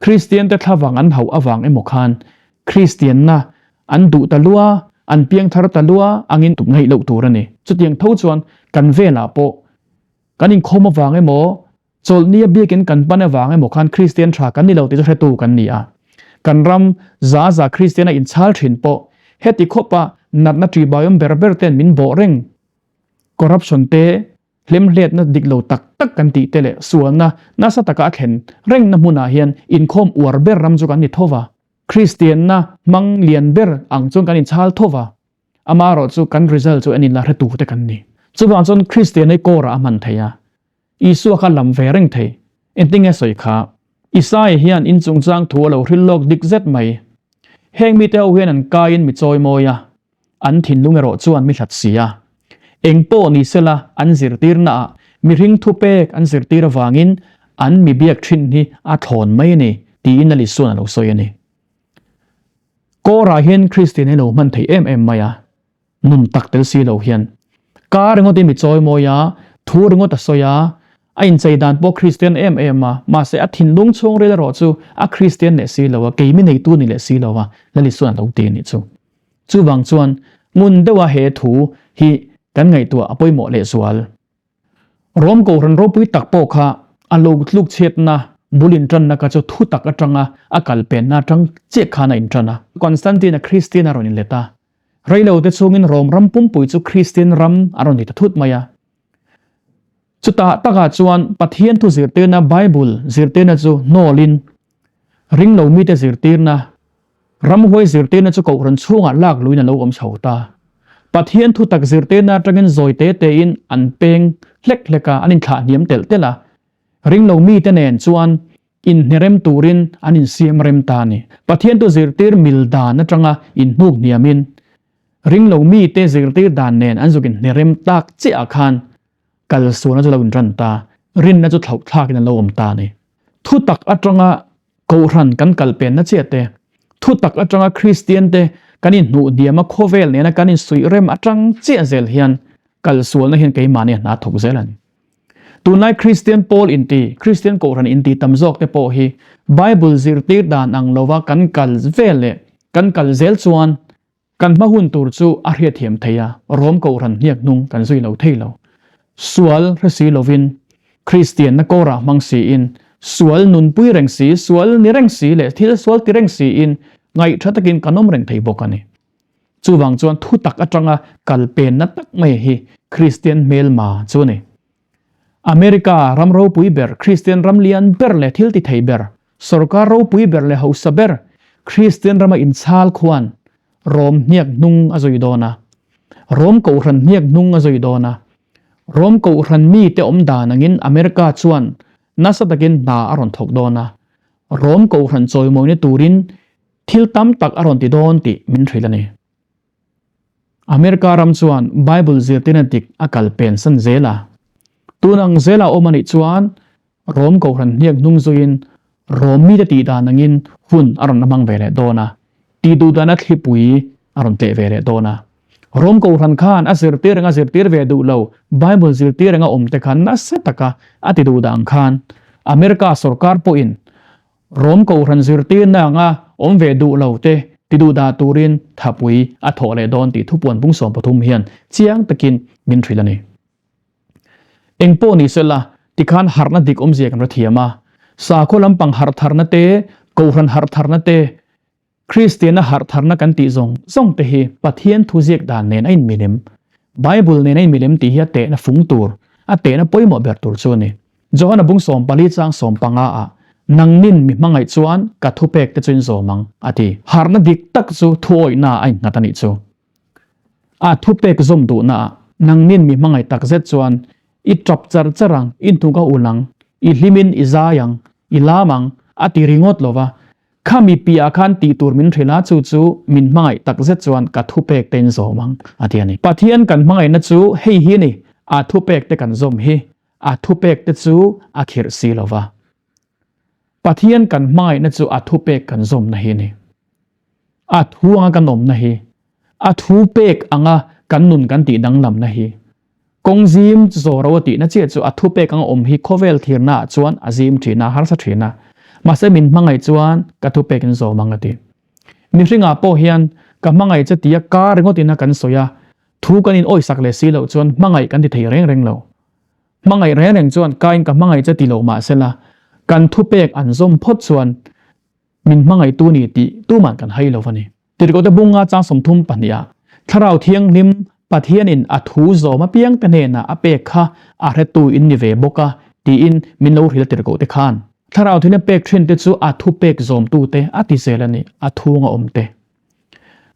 Kristiante thlavang an hauh avang emaw khan Kristianna an duh ta lua, an piangthar ta lua angin ngaih loh tur a ni. Chutiang tho chuan kan velah pawh kan inkhawm avang emaw, Chawlhnia biakin kan pan avang emaw khan Kristian tha kan ni lo tih chu hretu kan ni a. Kan ram za za Kristian a inchhal thin pawh heti khawpa natna ṭihbaiawm ber ber ten min bawh reng. Corruption te, hlemhletna dik lo tak tak kan tih te leh sualna nasa taka a thlen rengna hmunah hian inkhawm uar ber ram chu kan ni tho va. Kristianna hmang lian ber ang chuan kan inchhal tho va. Amaherawh chu kan result chu en in la hretu te kan ni. Chuvang chuan Kristian hi kawrah a hman thei a. Isua kha lam ve reng thei. Engtinge sawi kha? Isaia hian in chungchang thu a lo hril lawk dik zet mai. Heng mite ho hian an kaiin mi chawi mawi a, an thinlung erawh chuan mi hlat si a. Eng pawh ni sela an zirtirnaah mihring thupek an zirtir avangin an mi biak thin hi a thlawn mai a ni, tiin Lal Isua'n a lo sawi a ni. Kawrah hian Kristian hi lo hman thei em em mai a. Nun tak tel si lo hian ka ringawt in mi chawimawi a, thu ringawt a sawi a, a inchei dan pawh Kristian em em a, mahse a thinlung chhungril erawh chu a Kristian leh si lo a, kei mi neitu ni leh si lo a, Lal Isua'n a lo ti a nih chu. Chuvang chuan ngun deuha he thu hi kan ngaihtuah a pawimawh lehzual. Rom Kohhran ropui tak pawh kha a lo tluk chhiatna bul inṭanna kha chu thu tak aṭanga a kal penna aṭang chiah khan a inṭan a. Constantine-a Kristian a rawn inlet a, reilo te chhungin Rom ram pumpui chu Kristian ram a rawn ni ta thut mai a. Chutah takah chuan Pathian thu zirtirna Bible zirtirna chu hnawlin ringlo mite zirtirna Ramhuai zirtirna chu Kohhran chhungah lak luin a lo awm chho ta. Pathian thutak zirtirna atangin zawi te tein an peng hlek hlek a, an inthlah hniam telh telh a. Ringlo mite nen chuan. Inhnerem turin an insiam rem ta a ni. Pathian tu zirtir mil dan atanga inhnuk hniamin, ringlo mite zirtir dan nen an zuk inhnerem tak chiah ah khan kalsualna chu lo inran ta, rinna chu thlauh thlakin an lo awm ta a ni. Thutak atanga Kohhran kan kal penna chiah te, thutak atanga Kristian te kan inhnuh hniama khawvel nena kan insuih rem atang chiah zel hian kalsualna hian keimahni a hna thawk zel a ni. Tunlai Kristian pawl inti, Kristian Kohhran inti tam zawk te pawh hi Bible zirtir dan ang lova kan kal vel leh kan kal zel chuan kan hma hun tur chu a hriatthiam thei a, Rom Kohhran hniak hnung kan zui lo thei lo. Sual hre si lovin, Kristianna kawrah hmang siin, sual nunpui reng si, sual ni reng si leh thil sual ti reng siin ngaihtha takin kan awm reng thei bawk a ni. Chuvang chuan thutak atanga kal penna tak mai hi Kristian hmelma chu a ni. America ram ropui ber, Kristian ram lian ber leh thil ti thei ber, sorkar ropui ber leh hausa ber, Kristian rama inchhal khuan Rom hniak hnung a zui dawn a. Rom kohhran hniak hnung a zui dawn a. Rom kohhran mite awm dan angin America chuan nasa takin hna a rawn thawk dawn a. Rom kohhran chawimawina turin Thil tam tak a rawn ti dawn tih min hrilh a ni. America ram chuan Bible zirtirna dik a kal pen san zel a. Tun ang zela awm a nih chuan Rom Kohhran hniak hnung zuiin Rom mite tih dan angin hun a rawn la hmang ve leh dawn a, tih duh dana thlipui a rawn tleh ve leh dawn a. Rom Kohhran khan a zirtir anga zirtir ve duh lo, Bible zirtir anga awm te khan nasa taka a ti duh dan khan America sorkar pawhin Rom Kohhran zirtirna anga awm ve duh lo te ti duh dah turin thapui a thawh leh dawn tih thupuan bung 13 hian chiang takin min hrilh a ni. Eng pawh ni sela, tikhan harhna dik awmzia kan hrethiam a, sakhaw lampang harh tharna te, Kohhran harh tharna te, Kristianna harh tharna kan tih zawng zawng te hi Pathian thu ziak dan nen a inmilem, Bible nen a inmilem tih hi a tehna fung tur, a tehna pawimawh ber tur chu a ni. Johana bung 14 chang 15 ah, Nangnin mi hmangaih chuan ka thupek te chu in zawm ang, a ti. Harhna dik tak chu thuawihna a innghat a nih chu. A thupek zawm duhna ah, Nangnin mi hmangaih takzet chuan i tap char char ang, i hnuk a ul ang, i hlimin i zai ang, i lam ang, a ti ringawt lo va, Khami piah khan tih tur min hrilh a, chu chu min hmangaih tak zet chuan ka thupek te in zawm ang, a ti a ni. Pathian kan hmangaihna chu hei hi a ni, a thupek te kan zawm hi, a thupek te chu a khirh si lo va. Pathian kan hmangaihna chu a thupek kan zawmna hi a ni. A thu anga kan awmna hi, a thupek anga kan nun kan tih danglamna hi. Kawng zim chu zawh ro a tihna chiah chu a thupek anga awm hi khawvel thirna ah chuan a zim thin a, harsa thin a. Mahse min hmangaih chuan ka thupek in zawm ang a ti. Mihring ah pawh hian ka hmangaih che tia ka ringawt in a kan sawi a, thu kan in awisak leh si loh chuan hmangaih kan ti thei reng reng lo. Hmangaih reng reng chuan ka in ka hmangaih che ti lo mahsela kan thupek an zawm phawt chuan min hmangaihtu ni tih tuman kan hai lo a ni. Tirhkohte bunga chang 32 ah Thlarau Thianghlim Pathianin a thu zawm apiangte hnenah a pek kha a hretu in ni ve bawk a tiin min lo hrilh a tirhkohte khan. Thlarau Thianghlim pek thinte chu a thu pek zawmtute a ti zel a ni, a thunga awmte.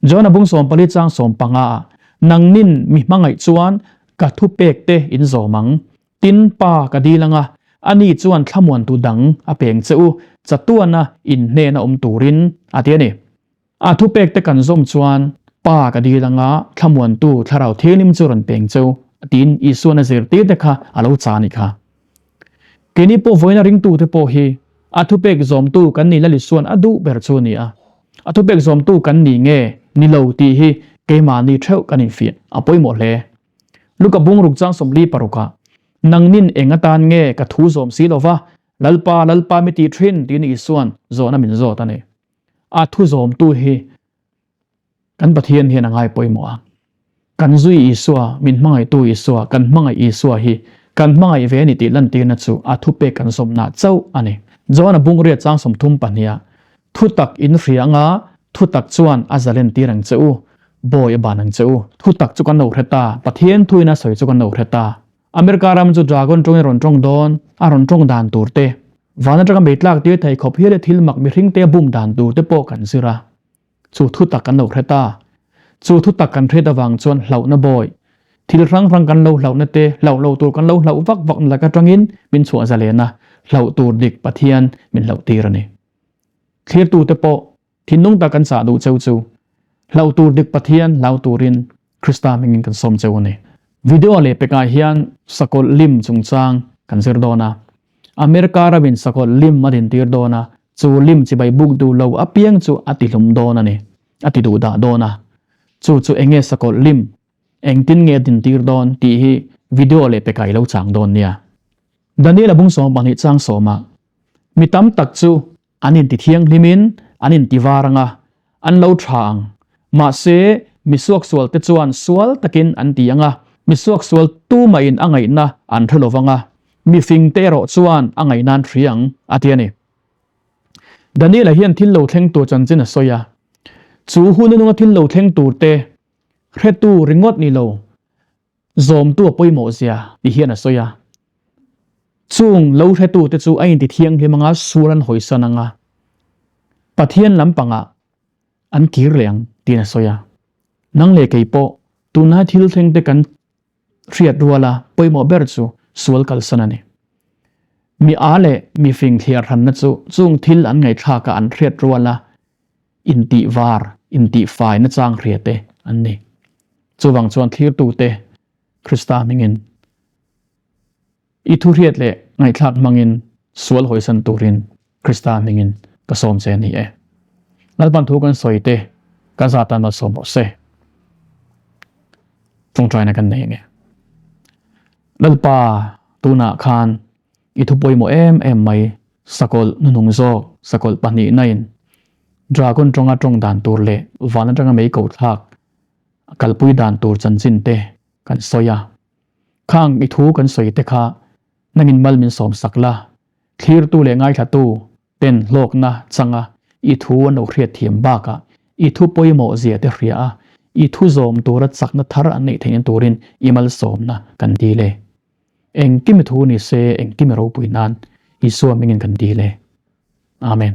John-a bung 14 chang 15 ah Nangnin mi hmangaih chuan ka thu pekte in zawm ang, Tin, Pa ka dil anga, ani chuan thlamuantu dang a peng che u, chatuana in hnena awm turin, a ti a ni. A thupekte kan zawm chuan, Pa ka dil anga, thlamuantu Thlarau Thianghlim chu rawn peng che u, tiin Isuan a zirtirte kha a lo cha a nih kha. Keini pawh vawiina ringtute pawh hi a thupek zawmtu kan ni Lal Isuan a duh ber chu a ni a. A thupek zawmtu kan ni nge ni lo tih hi keimahni theuh kan infiah a pawimawh hle. Luka bungruk chang 46 ah, Nangnin eng atan nge ka thu zawm si lo va, Lalpa, Lalpa mi ti thin, tiin Isuan zawhna min zawt a ni. A thu zawmtu hi kan Pathian hian a ngai pawimawh a. Kan zui Isua, min hmangaihtu Isua, kan hmangaih Isua hi kan hmangaih ve a ni tih lantirna chu a thupek kan zawmna chauh a ni. Johana bungriat chang 32 ah, Thutak in hria anga thutak chuan a zalen tir ang che u, Bawi a ban ang che u. Thutak chu kan lo hre ta, Pathian thuin a sawi chu kan lo hre ta. America ram chu dragon tawngin a rawn tawng dawn, a rawn tawng dan tur te, van atanga mei tlak tir thei khawp hial e thil mak mihring te a bum dan tur te pawh kan zir a. Chu thutak kan lo hre ta. Chu thutak kan hriat avang chuan hlauhna bawi, thil hrang hrang kan lo hlauhna te, hlauh lo tur kan lo hlauh vak vak na lak atangin min chhuah zalen a. Hlauh tur dik Pathian min hlauh tir a ni. Thlirtute pawh thinlung tak kan chah duh cheu chu hlauh tur dik Pathian hlau turin Krista hmingin kan sawm cheu a ni. Video leh pekah hian sakawlh lim chungchang kan zir dawn a. America ramin sakawlh lim a dintir dawn a, chu lim chibai buk duh lo apiang chu a tihlum dawn a ni, a ti duh dah dawn a. Chu chu enge sakawlh lim, engtin nge a dintir dawn tih hi video leh pekah i lo chang dawn nia. Daniel a bung 12 chang sawmah, Mi tam tak chu An inti thianghlimin an inti var ang a, an lo tha ang. Mahse, mi suaksualte chuan sual takin an ti ang a, mi suaksual tumahin a ngaihna an hre lo vang a, mi fingte erawh chuan a ngaihna an hria ang, a ti a ni. Daniel-a hian thil lo thleng tur chanchin a sawi a. Chu hun a nunga thil lo thleng turte hretu ringawt ni lo, Zawmtu a pawimawh zia ti hian a sawi a. Chung lo hretute chu a inti thianghlim anga sual an hawisan anga Pathian lampangah an kir leh ang tiin a sawi a. Nang leh kei pawh tunlai thil thlengte kan hriat ruala pawimawh ber chu sual kalsan a ni. Mi a leh mi fing thliar hranna chu chung thil an ngaihthlaka an hriat ruala intih var, intih fai nachang hria te an ni. Chuvang chuan thlirtute Krista hmingin i thu hriat leh ngaihthlak hmangin sual hawisan turin Krista hmingin ka sawm che a ni e. Lalpan thu kan sawi te kan za tan malsawm rawh se. Tawngtaina kan nei ange. Lalpa tunah khan i thu pawimawh em em mai Sakawlh hnuhnung zawk, sakawlh pahnihna in dragon tawnga tawng dan tur leh van atanga mei koh thlak kalpui dan tur chanchin te kan sawi a. Khang i thu kan sawi te kha nangin mal min sawm sak la, thlirtu leh ngaithlatu ten hlawkna changa i thu an lo hriat thiam bakah i thu pawimawh zia te hria a, i thu zawm tura chakna thar an neih theihna turin i malsawmna kan dil e. Engkim i thu ni se, engkim i ropui nan Isua hmingin kan dil e. Amen.